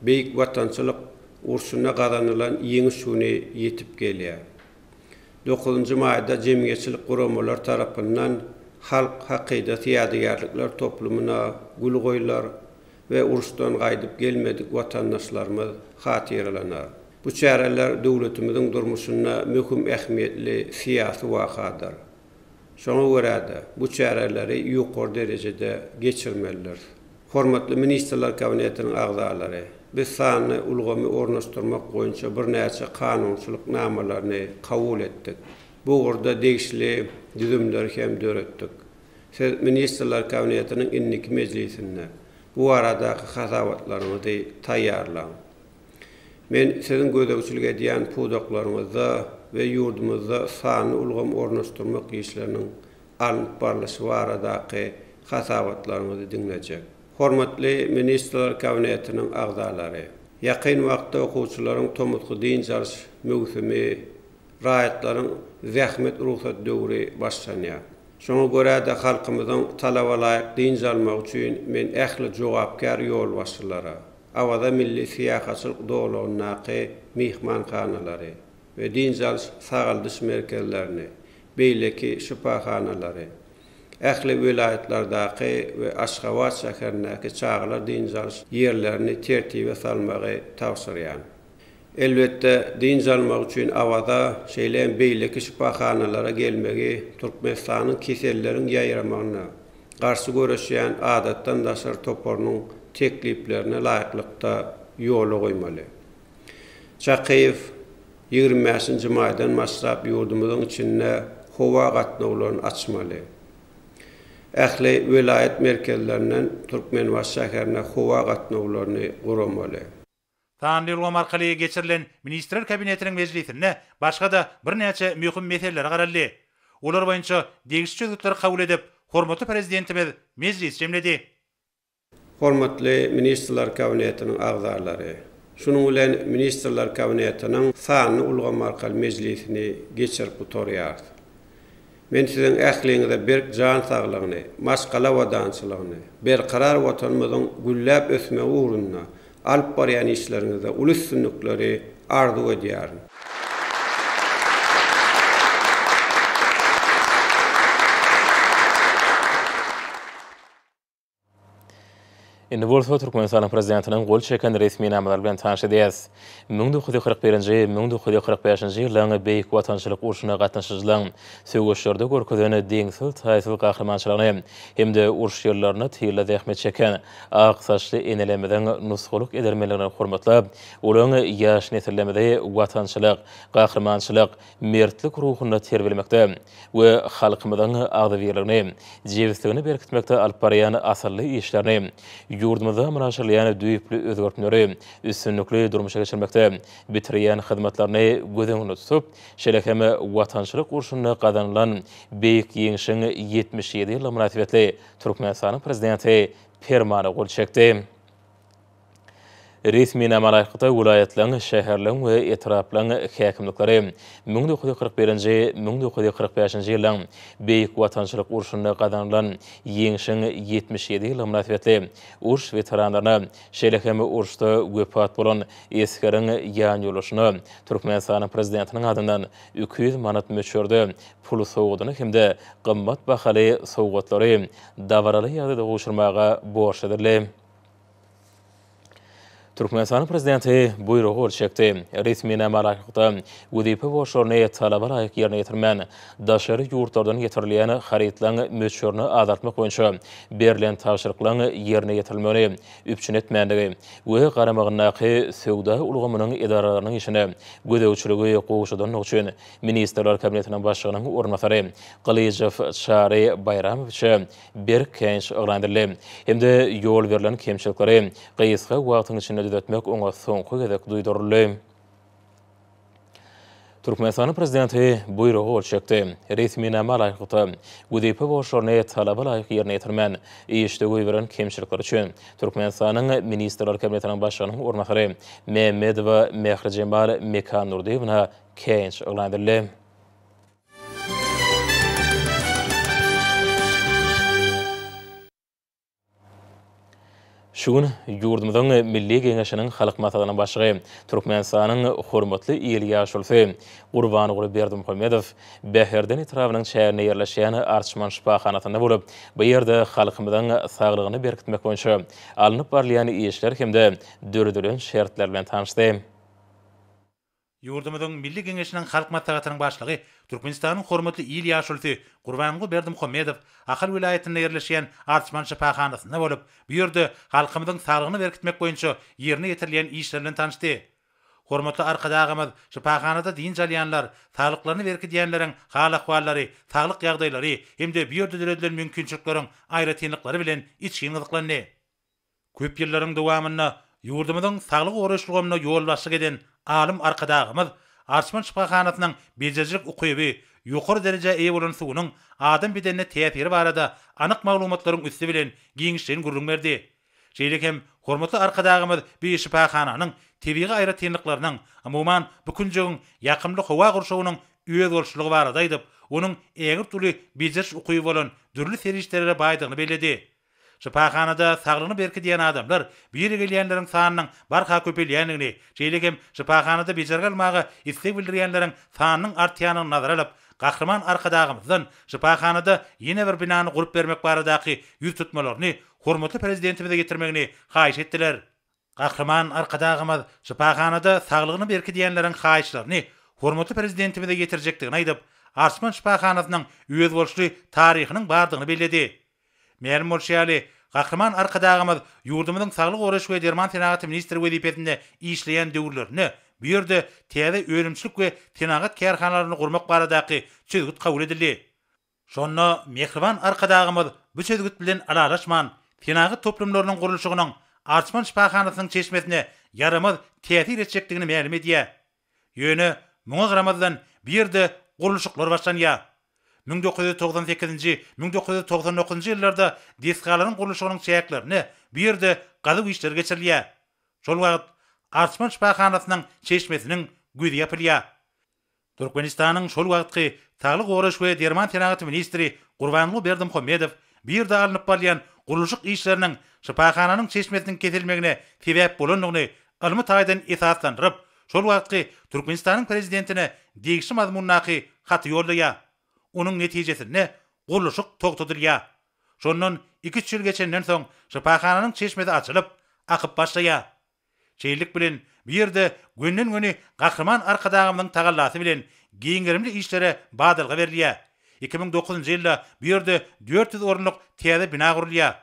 Beýik Watançylyk urşunda gazanylan Ýeňiş güni ýetip gelýär. Dokuzynjy maýda jemgyýetçilik guramalary tarapyndan Halk hakydasy ýadygärlikler toplumyna gül goýlar we uruşdan gaýdyp gelmedik watandaşlarymyz hatyralanar. Bu çäreler döwletimiziň durmuşynda möhüm ähmiýetli syýasy wakadyr. Şoňa görä-de, bu çäreleri ýokary derejede geçirmelidiris. Hormatly Ministrler Kabinetiniň agzalary, biz sanly ulgamy ornaşdyrmak boýunça birnäçe kanunçylyk namalaryny kabul etdik. Bu ugurda degişli düzümleri hem döretdik. Siz Ministrler Kabinetiniň indiki mejlisinde bu baradaky hasabatlaryňyzy taýýarlaň. Men siziň gözegçilik edýän pudaklaryňyzda we ýurdumyzda sanly ulgam ornaşdyrmak işleriniň alnyp barlyşy baradaky hasabatlaryňyzy diňlejek. Hormatly Ministrler Kabinetiniň agzalary! Ýakyn wagtda okuwçylaryň tomusky dynç alyş möwsümi, raýatlaryň zähmet rugsat döwri başlanýar. Şoňa görä-de halkymyzyň talabalaýyk dynç almagy üçin men ähli jogapkär ýolbaşçylara, Awaza milli syýahatçylyk zolagyndaky myhmanhanalary we dynç alyş-sagaldyş merkezlerini, beýleki şypahanalary, ähli welaýatlardaky we Aşgabat şäherindäki çagalar dynç alyş ýerlerini tertibe salmagy tabşyrýan. Elbetde, dynç almak üçin Awaza, şeýle hem beýleki şypahanalara gelmegi Türkmenistanyň keselleriň ýaýramagyna garşy göreşýän adatdan daşary toparynyň tekliplerine laýyklykda ýola goýmaly. Çakyýew 25-nji maýdan başlap ýurdumyzyň içinde howa gatnawlaryny açmaly. Ähli welaýat merkezlerinden Türkmenbaşy şäherine howa gatnawlaryny guramaly. Sanly ulgam arkaly geçirilen Ministrler Kabinetiniň mejlisinde başga-da birnäçe möhüm meselelere garaldy. Olar boýunça degişli çözgütleri kabul edip, hormatly Prezidentimiz mejlisi jemledi. Hormatly Ministrler Kabinetiniň agzalary! Şunuň bilen Ministrler Kabinetiniň sanly ulgam arkaly mejlisini geçirip gutarýarys. Men siziň ähliňize berk jan saglygyny, maşgala abadançylygyny, berkarar Watanymyzyň gülläp ösmegi ugrunda alyp barýan işleriňizde uly üstünlikleri arzuw edýärin. Indi bolsa Türkmenistanyň Prezidentiniň gol çeken resminamalary bilen tanyş edýäris. 1941-nji, 1945-nji ýyllaryň Beýik Watançylyk urşuna gatnaşyjylaryň söweşlerde görkezen deňsiz-taýsyz gahrymançylygyny hem-de uruş ýyllarynda tylda zähmet çeken ak saçly enelerimiziň nusgalyk edermenligini hormatlap, olaryň ýaş nesillerimizi watançylyk, gahrymançylyk, mertlik ruhunda terbiýelemekde we halkymyzyň agzybirligini, jebisligini berkitmekde alyp barýan asylly işlerini, ýurdumyzda amala aşyrylýan düýpli özgertmeleri üstünlikli durmuşa geçirmekde bitirýän hyzmatlaryny göz öňünde tutup, şeýle hem Watançylyk urşunda gazanylan Beýik Ýeňşiň 77 ýyllygy mynasybetli Türkmenistanyň Prezidenti Permana gol çekdi. Resminama laýyklykda, welaýatlaryň, şäherleriň we etraplaryň häkimlikleri 1941-nji, 1945-nji ýyllaryň Beýik Watançylyk urşunda gazanylan Ýeňşiň 77 ýyllygy mynasybetli uruş weteranlaryna, şeýle hem uruşda wepat bolan esgeriň ýanýoldaşyna Türkmenistanyň Prezidentiniň adyndan 200 manat möçberde pul sowgadyny hem-de gymmat bahaly sowgatlary dabaraly ýagdaýda gowşurmaga borçly edildi. Türkmenistanyň Prezidenti buýruga gol çekdi. Resminama laýyklykda, wezipe borçlaryny talaba laýyk ýerine ýetirmän, daşary ýurtlardan getirilýän harytlaryň möçberini azaltmak boýunça berlen tabşyryklaryň ýerine ýetirilmegini üpjün etmändigi we garamagyndaky söwda ulgamynyň edaralarynyň işine gözegçiligi gowşadandygy üçin Ministrler Kabinetiniň Başlygynyň orunbasary Gylyjow Çary Baýramowiçe berk käýinç yglan edildi hem-de ýol berlen kemçilikleri gysga wagtyň içinde düzetmek oňa soňky gezek duýduryldy. Türkmenistanyň Prezidenti buýruga gol çekdi. Resminama laýyklykda, wezipe borçlaryny talaba laýyk ýerine ýetirmän, işde goýberen kemçilikleri üçin Türkmenistanyň Ministrler Kabinetiniň Başlygynyň orunbasary Mämmedowa Mährijemal Mekandurdyýewna käýinç yglan edildi. Şu gün ýurdumyzyň Milli Geňeşiniň Halk Maslahatynyň Başlygy, Türkmenistanyň Hormatly il ýaşulusy Gurbanguly Berdimuhamedow Bäherden etrabynyň çäginde ýerleşýän Arçman şypahanasynda bolup, bu ýerde halkymyzyň saglygyny berkitmek boýunça alnyp barylýan işler hem-de döredilen şertler bilen tanyşdy. Ýurdumyzyň Milli Geňeşiniň Halk Maslahatynyň Başlygy, Türkmenistanyň Hormatly il ýaşulusy Gurbanguly Berdimuhamedow Ahal welaýatynda ýerleşýän Arçman şypahanasynda bolup, bu ýerde halkymyzyň saglygyny berkitmek boýunça ýerine ýetirilýän işler bilen tanyşdy. Hormatly Arkadagymyz şypahanada dynç alýanlar, saglyklaryny berkidýänleriň hal-ahwallary, saglyk ýagdaýlary hem-de bu ýerde döredilen mümkinçilikleriň aýratynlyklary bilen içgin gyzyklandy. Köp ýyllaryň dowamynda ýurdumyzyň saglygy goraýyş ulgamyna ýolbaşçylyk eden alym Arkadagymyz Arçman şypahanasynyň bejerijilik ukyby, ýokary derejä eýe bolan suwunyň adam bedenine täsiri barada anyk maglumatlaryň üsti bilen giňişleýin gürrüň berdi. Şeýle hem hormatly Arkadagymyz bu şypahananyň tebigy aýratynlyklarynyň, umuman, bu künjegiň ýakymly howa gurşawynyň özboluşlylygy barada aýdyp, onuň ägirt uly bejeriş ukyby bolan dürli serişdelere baýdygyny belledi. Şypahanada saglygyny berkidýän adamlar bu ýere gelýänleriň sanynyň barha köpelýändigini, şeýle hem şypahanada bejergi almaga isleg bildirýänleriň sanynyň artýandygyny nazara alyp, Gahryman Arkadagymyzdan şypahanada ýene bir binany gurup bermek baradaky ýüztutmalaryny hormatly Prezidentimize ýetirmegini haýyş etdiler. Gahryman Arkadagymyz şypahanada saglygyny berkidýänleriň haýyşlaryny hormatly Prezidentimize ýetirjekdigini aýdyp, Arçman şypahanasynyň özboluşly taryhynyň bardygyny belledi. Mälim bolşy ýaly, Gahryman Arkadagymyz ýurdumyzyň saglygy goraýyş we derman senagaty ministri wezipesinde işleýän döwürlerinde bu ýerde täze önümçilik we senagat kärhanalaryny gurmak baradaky çözgüt kabul edildi. Şonda mähriban Arkadagymyz bu çözgüt bilen ylalaşman, senagat toplumlarynyň gurluşygynyň Arçman şypahanasynyň çeşmesine ýaramaz täsir etjekdigini mälim edýär. Ýöne muňa garamazdan bu ýerde gurluşyklar başlanýar. 1998-nji, 1999-njy ýyllarda desgalaryň gurluşygynyň çäklerinde bu ýerde gazuw işleri geçirilýär. Şol wagt Arçman şypahanasynyň çeşmesiniň gözi ýapylýar. Türkmenistanyň şol wagtky Saglygy goraýyş we derman senagaty ministri Gurbanguly Berdimuhamedow bu ýerde alnyp barylýan gurluşyk işleriniň şypahananyň çeşmesiniň kesilmegine sebäp bolandygyny ylmy taýdan esaslandyryp, şol wagtky Türkmenistanyň prezidentine degişli mazmundaky haty ýollaýar. Onuň netijesinde gurluşyk togtadylýar. Şondan iki-üç ýyl geçenden soň şypahananyň çeşmesi açylyp, akyp başlaýar. Şeýlelik bilen, bu ýerde gönden-göni Gahryman Arkadagymyzyň tagallasy bilen giň gerimli işlere badalga berilýär. 2009-njy ýylda bu ýerde 400 orunlyk täze bina gurulýar.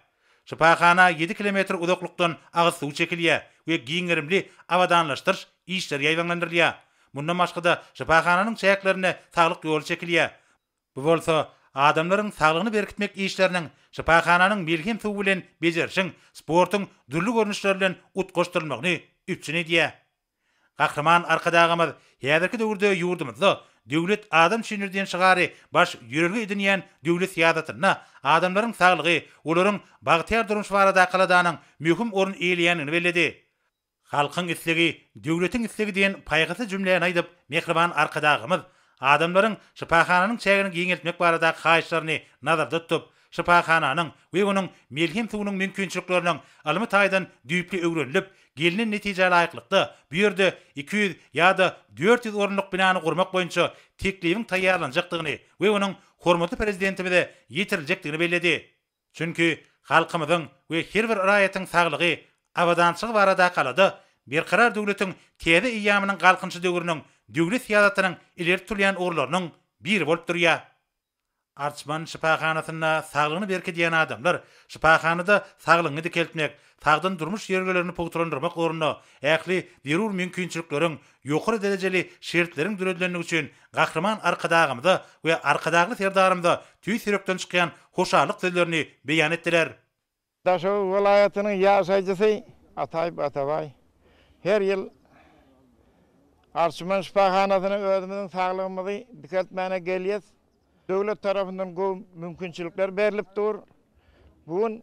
Şypahana ýedi kilometr uzaklykdan agyz suwy çekilýär we giň gerimli abadanlaşdyryş işleri ýaýbaňlandyrylýar. Mundan başga-da, şypahananyň çäklerinde saglyk ýoly çekilýär. Bu bolsa adamlaryň saglygyny berkitmek işleriniň şypahananyň melhem suwy bilen bejerişiň, sportuň dürli görnüşleri bilen utgaşdyrylmagyny üpjün edýär. Gahryman Arkadagymyz häzirki döwürde ýurdumyzda Döwlet adam üçindir diýen şygary baş ýörelge edinýän döwlet syýasatynda adamlaryň saglygy, olaryň bagtyýar durmuşy baradaky aladanyň möhüm orun eýeleýändigini belledi. Halkyň islegi, döwletiň islegi diýen paýhasly jümläni aýdyp, mähriban Arkadagymyz adamlaryň şypahananyň çägini giňeltmek baradaky haýyşlaryny nazarda tutup, şypahananyň we onuň melhem suwunyň mümkinçilikleriniň ylmy taýdan düýpli öwrenilip, gelnen netijä laýyklykda, bu ýerde 200 ýa-da 400 orunlyk binany gurmak boýunça teklibiň taýýarlanjakdygyny we onuň hormatly Prezidentimize ýetiriljekdigini belledi. Çünki halkymyzyň we her bir raýatyň saglygy, abadançylygy baradaky alada Berkarar döwletiň täze eýýamynyň Galkynyşy döwrüniň döwlet syýasatynyň ileri tutulýan ugurlarynyň biri bolup durýar. Arçman şypahanasynda saglygyny berkidýän adamlar şypahanada saglygyňy dikeltmek, sagdyn durmuş ýörelgelerini pugtalandyrmak ugrunda ähli zerur mümkinçilikleriň, ýokary derejeli şertleriň döredilendigi üçin Gahryman Arkadagymyza we Arkadagly Serdarymyza tüýs ýürekden çykýan hoşallyk sözlerini beýan etdiler. Daşoguz welaýatynyň ýaşaýjysy Ataýew Atabaý her ýyl Arçman şypahanasyna özümiziň saglygymyzy dikeltmäne gelýäs. Döwlet tarapyndan gowy mümkinçilikler berlip dur. Bu gün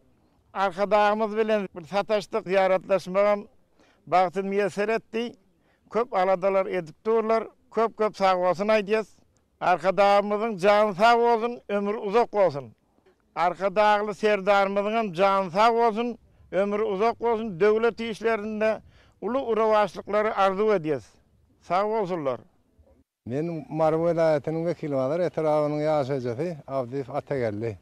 Arkadagymyz bilen bir sataşdyk, zyýaratlaşmagam bagty miýesser etdi. Köp aladalar edip durlar. Köp-köp sagbolsun aýdýas. Arkadagymyzyň jany sag bolsun, ömri uzak bolsun. Arkadagly Serdarymyzyňam jany sag bolsun, ömri uzak bolsun, döwlet işlerinde uly rowaçlyklary arzuw edýäs. Sag bolsunlar. Men Mary welaýatynyň Wekilbazar etrabynyň ýaşaýjysy Abdyýew Atageldi.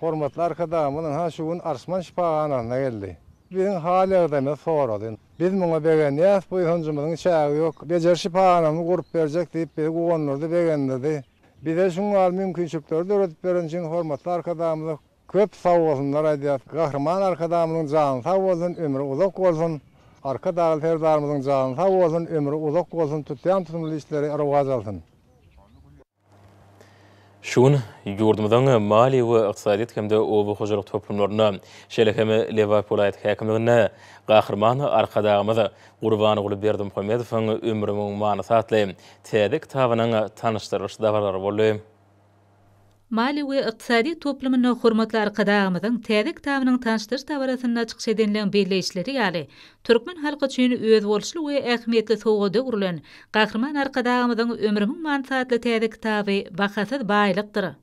Hormatly Arkadagymyz ynha şu gün Arçman şypahanasyna geldi. Biziň hal-ýagdaýymyzy sorady. Biz muňa begenýäs, buýsanjymyzyň çägi ýok. Bejeriş şypahanamyzy gurup berjek diýip bizi guwandyrdy, begendirdi. Bize şuň ýaly mümkinçilikleri döredip beren üçin hormatly Arkadagymyza köp sagbolsunlar aýdýas. Gahryman Arkadagymyzyň jany sag bolsun, ömri uzak bolsun! Arkadagly Serdarymyzyň jany sag bolsun, ömri uzak bolsun, tutýan tutumly işleri rowaç alsyn! Şu gün ýurdumyzyň maliýe we ykdysadyýet hem-de oba hojalyk toplumlarynda, şeýle hem Lebap welaýat häkimliginde Gahryman Arkadagymyz Gurbanguly Berdimuhamedowyň Ömrümiň manysy atly täze kitabynyň tanyşdyrylyş dabaralary boldy. Maliýe we ykdysadyýet toplumynda hormatly Arkadagymyzyň täze kitabynyň tanyşdyryş dabarasynda çykyş edenleň belleýişleri ýaly, türkmen halky üçin özboluşly we ähmiýetli sowgada öwrülen Gahryman Arkadagymyzyň Ömrümiň manysy atly täze kitaby bahasyz baýlykdyr.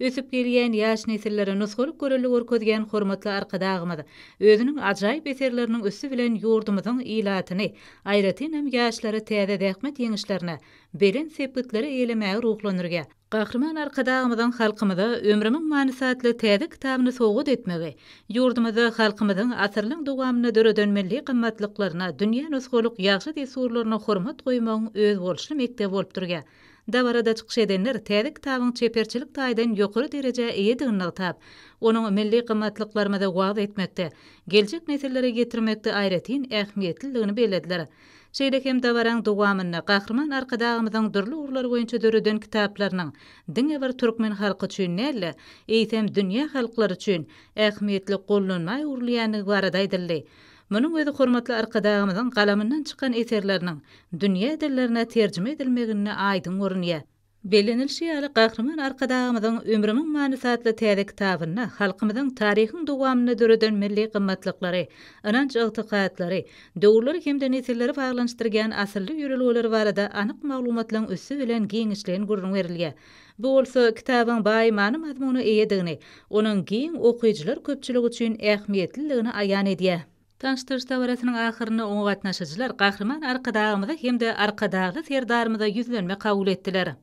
Ösüp gelýän ýaş nesillere nusgalyk görelde görkezýän hormatly Arkadagymyz özüniň ajaýyp eserleriniň üsti bilen ýurdumyzyň ilatyny, aýratynam ýaşlary täze zähmet ýeňişlerine, belent sepgitlere eýlemäge ruhlandyrýar. Gahryman Arkadagymyzyň halkymyza Ömrümiň manysy atly täze kitabyny sowgat etmegi, ýurdumyzda halkymyzyň asyrlaryň dowamynda döreden milli gymmatlyklaryna, dünýä nusgalyk ýagşy dessurlaryna hormat goýmagyň özboluşly mekdebi bolup durýar. Dabarada çykyş edenler täze kitabyň çeperçilik taýdan ýokary derejä eýedigini nygtap, onuň milli gymmatlyklarymyzy wagyz etmekde, geljek nesillere ýetirmekde aýratyn ähmiýetliligini bellediler. Şeýle hem dabaraň dowamynda Gahryman Arkadagymyzyň dürli ugurlar boýunça döreden kitaplarynyň diňe bir türkmen halky üçin däl-de, eýsem, dünýä halklary üçin ähmiýetli gollanma öwrülýändigi barada aýdyldy. Munuň özi hormatly Arkadagymyzyň galamyndan çykan eserleriniň dünýä dillerine terjime edilmeginde aýdyň görünýär. Bellenilişi ýaly, Gahryman Arkadagymyzyň Ömrümiň manysy atly täze kitabynda halkymyzyň taryhyň dowamynda döreden milli gymmatlyklary, ynanç-ygtykatlary, döwürleri hem-de nesilleri baglanyşdyrýan asylly ýörelgeleri barada anyk maglumatlaryň üsti bilen giňişleýin gürrüň berilýär. Bu bolsa kitabyň baý many-mazmuna eýedigini, onuň giň okyjylar köpçüligi üçin ähmiýetliligini aýan edýär. Tanyşdyryş dabarasynyň ahyrynda oňa gatnaşyjylar Gahryman Arkadagymyza hem-de Arkadagly Serdarymyza ýüzlenme kabul etdiler.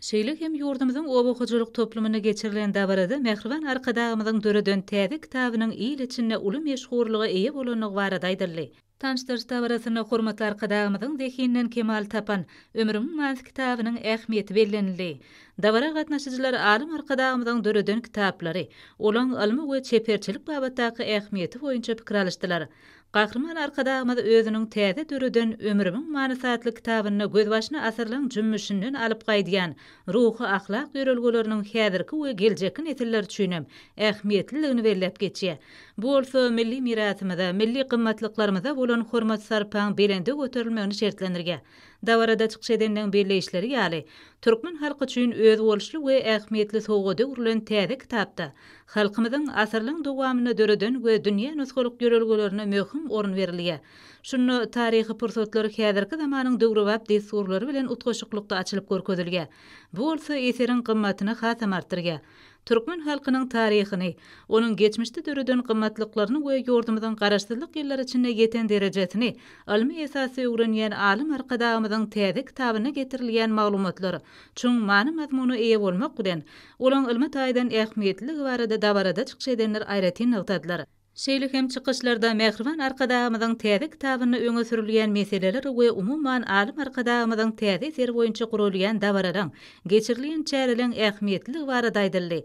Şeýle hem ýurdumyzyň oba hojalyk toplumynda geçirilen dabarada mähriban Arkadagymyzyň döreden täze kitabynyň il içinde uly meşhurlyga eýe bolandygy barada aýdyldy. Tanyşdyryş dabarasynda hormatly Arkadagymyzyň zehininden kemal tapan Ömrümiň manysy kitabynyň ähmiýeti bellenildi. Dabara gatnaşyjylar alym Arkadagymyzyň döreden kitaplary, olaň ylmy we çeperçilik babatdaky ähmiýeti boýunça pikir alyşdylar. Gahryman Arkadagymyz özüniň täze döreden Ömrümiň manysy atly kitabynda gözbaşyny asyrlaň jümmüşinden alyp gaýdýan ruhy-ahlak ýörelgeleriniň häzirki we geljekki nesiller üçinem ähmiýetliligini belläp geçýär. Bu bolsa milli mirasymyza, milli gymmatlyklarymyza bolan hormat-sarpaň belende göterilmegini şertlendirýär. Dabarada çykyş edenleň belleýişleri ýaly, türkmen halky üçin özboluşly we ähmiýetli sowgada öwrülen täze kitapda halkymyzyň asyrlaň dowamynda döreden we dünýä nusgalyk ýörelgelerine möhüm orun berilýär. Şunda taryhy pursatlar häzirki zamanyň döwrebap dessurlary bilen utgaşyklykda açylyp görkezilýär. Bu bolsa eseriň gymmatyny hasam artdyrýar. Türkmen halkynyň taryhyny, onuň geçmişde döreden gymmatlyklaryny we ýurdumyzyň Garaşsyzlyk ýyllary içinde ýeten derejesini ylmy esasda öwrenýän alym Arkadagymyzyň täze kitabynda getirilýän maglumatlar çuň many-mazmuna eýe bolmak bilen, olaň ylmy taýdan ähmiýetliligi barada dabarada çykyş edenler aýratyn nygtadylar. Şeýle hem çykyşlarda mähriban Arkadagymyzyň täze kitabynda öňe sürülýän meseleler we umuman alym Arkadagymyzyň täze eseri boýunça guralýan dabaralaň, geçirilýän çäreleň ähmiýetliligi barada aýdyldy.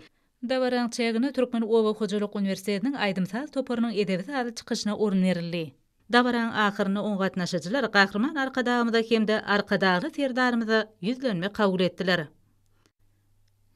Dabaraň çäginde Türkmen oba hojalyk uniwersitetiniň aýdym-saz toparynyň edebi-sazly çykyşyna orun berildi. Dabaraň ahyrynda oňa gatnaşyjylar Gahryman Arkadagymyza hem-de Arkadagly Serdarymyza ýüzlenme kabul etdiler.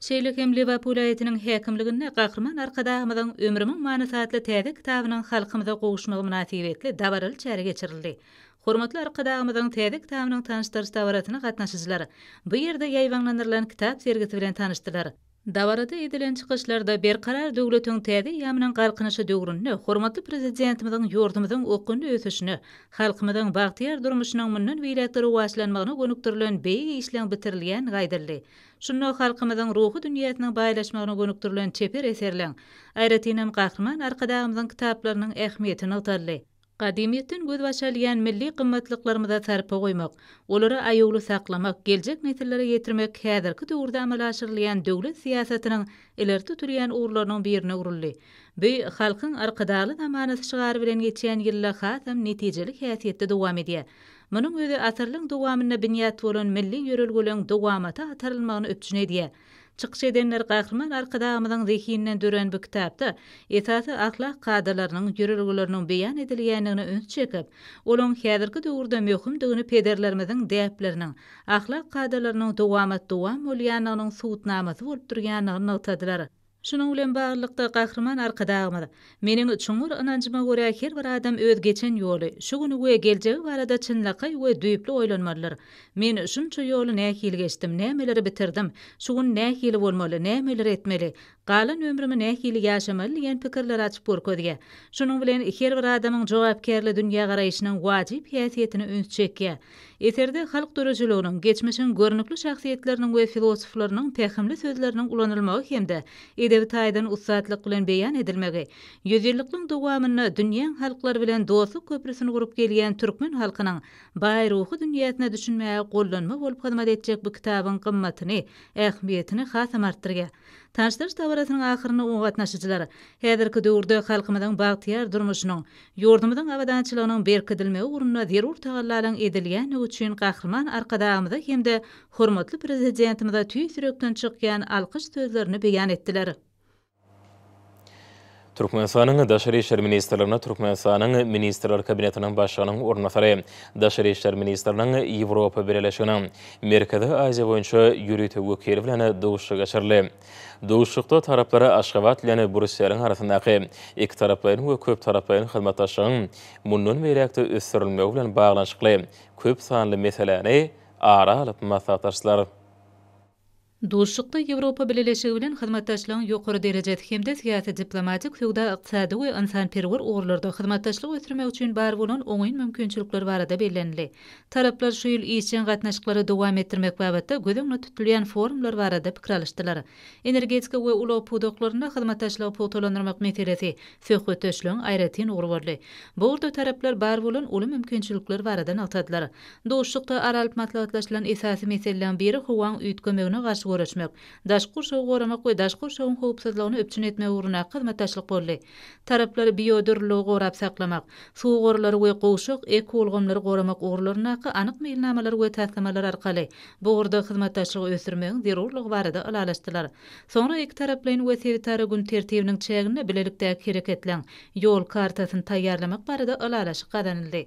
Şeýle hem Lebap welaýatynyň häkimliginde Gahryman Arkadagymyzyň Ömrümiň manysy atly täze kitabynyň halkymyza gowuşmagy mynasybetli dabaraly çäre geçirildi. Hormatly Arkadagymyzyň täze kitabynyň tanyşdyryş dabarasyna gatnaşyjylar bu ýerde ýaýbaňlandyrylan kitap sergisi bilen tanyşdylar. Dabarada edilen çykyşlarda Berkarar döwletiň täze eýýamynyň Galkynyşy döwründe hormatly Prezidentimiziň ýurdumyzyň okgunly ösüşine, halkymyzyň bagtyýar durmuşynyň mundan beýläk-de rowaçlanmagyna gönükdirilen beýik işleň bitirilýändigi aýdyldy. Şunda halkymyzyň ruhy dünýäsiniň baýlaşmagyna gönükdirilen çeper eserleň, aýratynam Gahryman Arkadagymyzyň kitaplarynyň ähmiýeti nygtaldy. Gadymyýetden gözbaş alýan milli gymmatlyklarymyza sarpa goýmak, olary aýawly saklamak, geljek nesillere ýetirmek häzirki döwürde amala aşyrylýan döwlet syýasatynyň ileri tutulýan ugurlarynyň birine öwrüldi. Bu Halkyň Arkadagly zamanasy şygary bilen geçýän ýylda hasam netijeli häsiýetde dowam edýär. Munuň özi asyrlaryň dowamynda binýat bolan milli ýörelgeleň dowamata atarylmagyny üpjün edýär. Çykyş edenler Gahryman Arkadagymyzyň zehininden dörän bu kitapda esasy ahlak kadalarynyň, ýörelgeleriniň beýan edilýändigine üns çekip, olaň häzirki döwürde möhümdigini pederlerimiziň däpleriniň, ahlak kadalarynyň dowamat-dowam bolýandygynyň subutnamasy bolup durýandygyny nygtadylar. Şunuň bilen baglylykda, Gahryman Arkadagymyz, Meniň çuňňur ynanjyma görä, her bir adam öz geçen ýoly, şu güni we geljegi barada çynlakaý we düýpli oýlanmalydyr. Men şunça ýoly nähili geçdim, nämeleri bitirdim, şu gün nähili bolmaly, nämeleri etmeli, galan ömrümi nähili ýaşamaly diýen pikirleri açyp görkezýär. Şunuň bilen, her bir adamyň jogapkärli dünýägaraýşynyň wajyp häsiýetine üns çekýär. Eserde halk döredijiliginiň, geçmişiň görnükli şahsyýetleriniň we filosoflarynyň pähimli sözleriniň ulanylmagy hem-de edebi taýdan ussatlyk bilen beýan edilmegi, ýüzýyllyklaryň dowamynda dünýäň halklary bilen dostluk köprüsini gurup gelýän türkmen halkynyň baý ruhy dünýäsine düşünmäge gollanma bolup hyzmat etjek bu kitabyň gymmatyny, ähmiýetini hasam artdyrýar. Tanyşdyryş dabarasynyň ahyrynda oňa gatnaşyjylar häzirki döwürde halkymyzyň bagtyýar durmuşynyň, ýurdumyzyň abadançylygynyň berkidilmegi ugrunda zerur tagallalaryň edilýändigi üçin Gahryman Arkadagymyza hem-de hormatly Prezidentimize tüýs ýürekden çykýan alkyş sözlerini beýan etdiler. Türkmenistanyň Daşary işler ministrliginde Türkmenistanyň Ministrler Kabinetiniň Başlygynyň orunbasary, Daşary işler ministriniň Ýewropa Bileleşiginiň Merkezi Aziýa boýunça ýörite wekili bilen duşuşyk geçirildi. Duşuşykda taraplar Aşgabat bilen Brýusseliň arasyndaky ikitaraplaýyn we köptaraplaýyn hyzmatdaşlygyň mundan beýläk-de ösdürilmegi bilen baglanyşykly köp sanly meseläni ara alyp maslahatlaşdylar. Duşuşykda Ýewropa Bileleşigi bilen hyzmatdaşlygyň ýokary derejesi hem-de syýasy-diplomatik, söwda-ykdysady we ynsanperwer ugurlarda hyzmatdaşlygy ösdürmek üçin bar bolan oňyn mümkinçilikler barada bellenildi. Taraplar şu ýyl işjeň gatnaşyklary dowam etdirmek babatda göz öňünde tutulýan forumlar barada pikir alyşdylar. Energetika we ulag pudaklarynda hyzmatdaşlygy pugtalandyrmak meselesi söhbetdeşligiň aýratyn ugry boldy. Bu ugurda taraplar bar bolan uly mümkinçilikler barada nygtadylar. Duşuşykda ara alyp maslahatlaşylan esasy meseleleriň biri howaň üýtgemegine garşy göreşmek, daşky gurşawy goramak we daşky gurşawyň howpsuzlygyny üpjün etmek ugrundaky hyzmatdaşlyk boldy. Taraplar biodürlüligi gorap saklamak, suw gorlary we gowşak ekoulgamlary goramak ugurlaryndaky anyk meýilnamalar we taslamalar arkaly bu ugurda hyzmatdaşlygy ösdürmegiň zerurlygy barada ylalaşdylar. Soňra ikitaraplaýyn we sebitara gün tertibiniň çäginde bilelikdäki hereketleň Ýol kartasyny taýýarlamak barada ylalaşyk gazanyldy.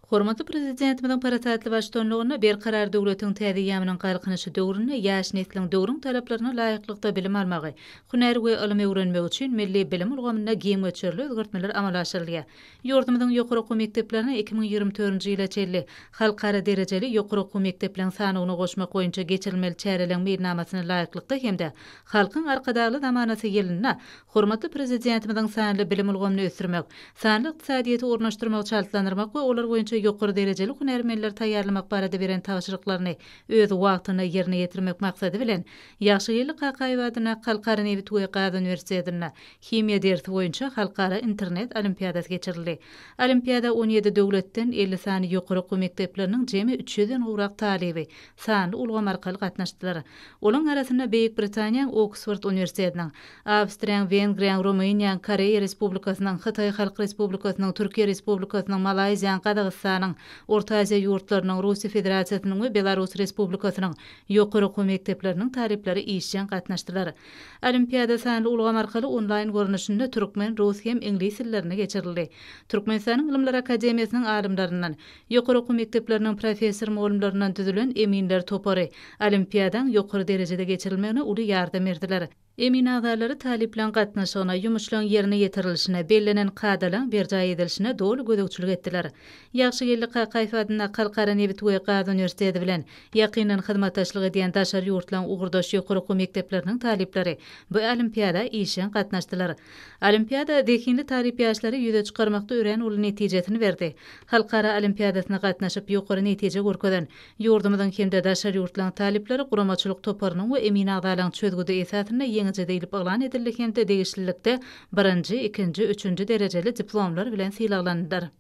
Hormatly Prezidentimiziň parasatly baştutanlygynda Berkarar döwletiň täze eýýamynyň Galkynyşy döwründe ýaş nesliň döwrüň talaplaryna laýyklykda bilim almagy, hünär we ylym öwrenmegi üçin milli bilim ulgamynda giň möçberli özgertmeler amala aşyrylýar. Ýurdumyzyň ýokary okuw mekdeplerini 2024-nji ýyla çenli halkara derejeli ýokary okuw mekdepleriň sanawyna goşmak boýunça geçirilmeli çäreleriň meýilnamasyna laýyklykda hem-de Halkyň Arkadagly zamanasy ýylynda Hormatly Prezidentimiziň sanly bilim ulgamyny ösdürmek, sanly ykdysadyýeti ornaşdyrmagy çaltlandyrmak we olar boýunça. ýokary derejeli hünärmenleri taýýarlamak barada beren tabşyryklaryny öz wagtynda ýerine ýetirmek maksady bilen, Ýagşygeldi Kakaýew adyndaky Halkara nebit we gaz uniwersitetinde himiýa dersi boýunça halkara internet olimpiadasy geçirildi. Olimpiada 17 döwletden 50 sany ýokary okuw mekdepleriniň jemi üç ýüzden gowrak talyby sanly ulgam arkaly gatnaşdylar. Olaryň arasynda Beýik Britaniýanyň Oksford uniwersitetiniň, Awstriýanyň, Wengriýanyň, Rumyniýanyň, Koreýa Respublikasynyň, Hytaý Halk Respublikasynyň, Türkiýe Respublikasynyň, Malaýziýanyň, Gazagystanyň, Orta Aziýa ýurtlarynyň, Russiýa Federasiýasynyň we Belarus Respublikasynyň ýokary okuw mekdepleriniň talyplary işjeň gatnaşdylar. Olimpiada sanly ulgam arkaly onlaýn görnüşinde türkmen, rus hem iňlis dillerinde geçirildi. Türkmenistanyň Ylymlar akademiýasynyň alymlaryndan, Ýokary okuw mekdepleriniň professor-mugallymlaryndan düzülen eminler topary olimpiadaň ýokary derejede geçirilmegine uly ýardam berdiler. Emin agzalary talyplaň gatnaşygyna, ýumuşlaň ýerine ýetirilişine, bellenen kadalaň berjaý edilişine doly gözegçilik etdiler. Ýagşygeldi Kakaýew adyndaky Halkara nebit we gaz uniwersiteti bilen ýakyndan hyzmatdaşlyk edýän daşary ýurtlaň ugurdaş ýokary okuw mekdepleriniň talyplary bu olimpiada işjeň gatnaşdylar. Olimpiada zehinli talyp ýaşlary ýüze çykarmakda örän uly netijesini berdi. Halkara olimpiadasyna gatnaşyp ýokary netije görkezen ýurdumyzyň hem-de daşary ýurtlaryň talyplary guramaçylyk toparynyň we emin agzalaryň çözgüdi esasynda ýeňiji diýlip yglan edildi hem-de degişlilikde birinji, ikinji, üçünji derejeli diplomlar bilen sylaglandylar.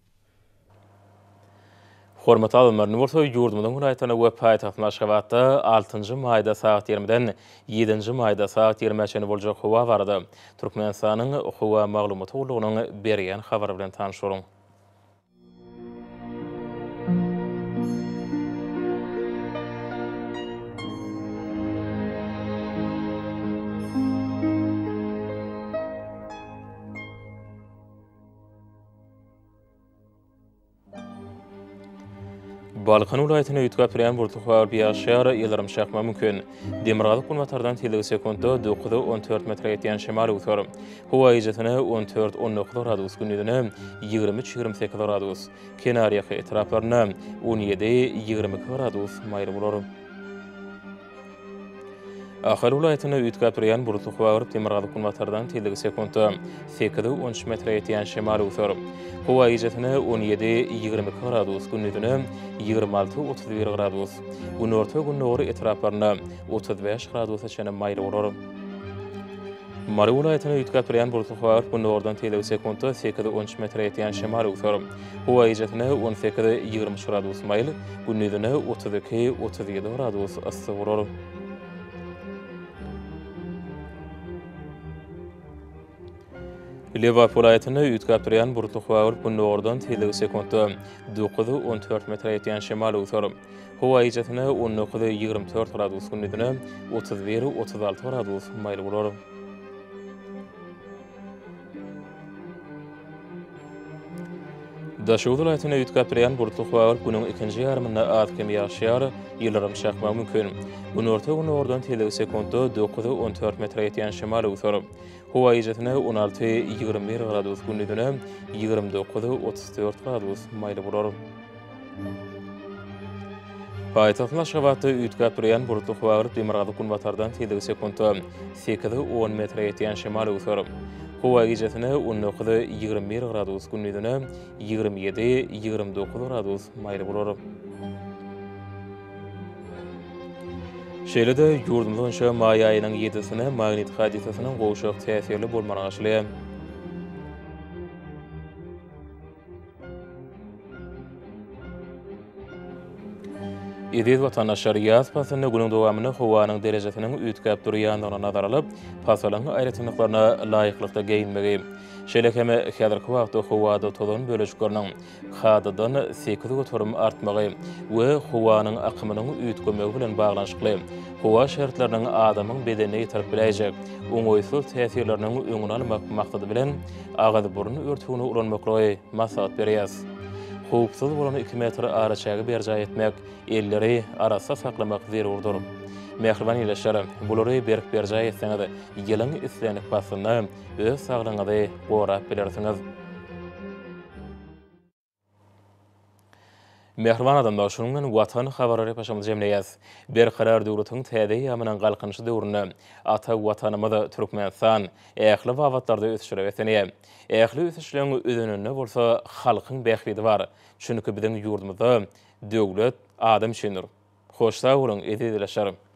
Hormatly adamlar, indi bolsa ýurdumyzyň welaýatlarynda we paýtagtymyz Aşgabatda altynjy maýda sagat ýigrimiden ýedinji maýda sagat ýigrimä çenli boljak howa barada Türkmenistanyň Howa maglumaty gullugynyň berýän habary bilen tanyş boluň. Balkan welaýatynda üýtgäp durýan bulutly howa bolup ýagyşýar, ýyldyrym çakmagy mümkin. Demirgazyk-günbatardan tizligi sekuntda 9-14 metre ýetýän şemal öwser. Howa gijesine 14-19 gradus, gündizine 23-28 gradus, kenarýaka etraplarynda 17-22 gradus maýyl bolar. Ahal welaýatynda üýtgäp durýan bulutly howa bolup, demirgazyk-günbatardan tizligi sekuntda sekiz-on üç metre ýetýän şemal öwser. Howa gijesine 17, 22 gradus, gündizine 26, 31 gradus, günorta-gündogar etraplarynda 35 gradusa çenli maýyl bolar. Mary welaýatynda üýtgäp durýan bulutly howa bolup, gündogardan tizligi sekuntda sekiz-on üç metre ýetýän şemal öwser. Howa gijesine 18, 23 gradus maýyl, gündizine 32, 37 gradus yssy bolar. Lebap welaýatynda üýtgäp durýan bulutly howa bolup, gündogardan tizligi sekuntda 9-14 metre ýetýän şemal öwser. Howa gijesine 19, 24 gradus, gündizine 31, 36 gradus maýyl bolar. Daşoguz welaýatynda üýtgäp durýan bulutly howa bolup, günüň ikinji ýarymynda az-kem ýagyş ýagar, ýyldyrym çakmagy mümkin. Günorta-gündogardan tizligi sekuntda 9-14 metre ýetýän şemal öwser. Howa gijesine 16, 21 gradus, gündizine 29, 34 gradus maýyl bolar. Paýtagtymyz Aşgabatda üýtgäp durýan bulutly howa bolup, demirgazyk-günbatardan tizligi sekuntda sekiz-on metre ýetýän şemal öwser. Howa gijesine 19, 21 gradus, gündizine 27, 29 gradus maýyl bolar. Şeýle-de, ýurdumyz boýunça maý aýynyň ýedisine magnit hadysasynyň gowşak täsirli bolmagyna garaşylýar. Eziz watandaşlar, ýaz paslynda günüň dowamynda howanyň derejesiniň üýtgäp durýandygyny nazara alyp, pasylyň aýratynlyklaryna laýyklykda geýinmegi, şeýle hem häzirki wagtda howada tozan bölejikleriniň kadadan 8% artmagy we howanyň akymynyň üýtgemegi bilen baglanyşykly howa şertleriniň adamyň bedenine ýetirip biläýjek oňaýsyz täsirleriniň öňüni almak maksady bilen, agyz-burun örtügini ulanmaklygy maslahat berýäris. Howpsuz bolan iki metr araçägi berjaý etmek, elleri arassa saklamak zerurdyr. Mähriban ildeşler, bulary berk berjaý etseňiz, ýylyň islendik paslynda öz saglygyňyzy gorap bilersiňiz. Mähriban adamlar, şunuň bilen Watan habarlary gepleşigimizi jemleýäs. Berkarar döwletiň täze eýýamynyň Galkynyşy döwründe ata Watanymyz Türkmenistan ähli babatlarda ösüşlere beslenýär. Ähli ösüşleň özeninde bolsa halkyň bähbidi bar. Çünki biziň ýurdumyzda döwlet adam üçindir. Hoş sag boluň, eziz ildeşler!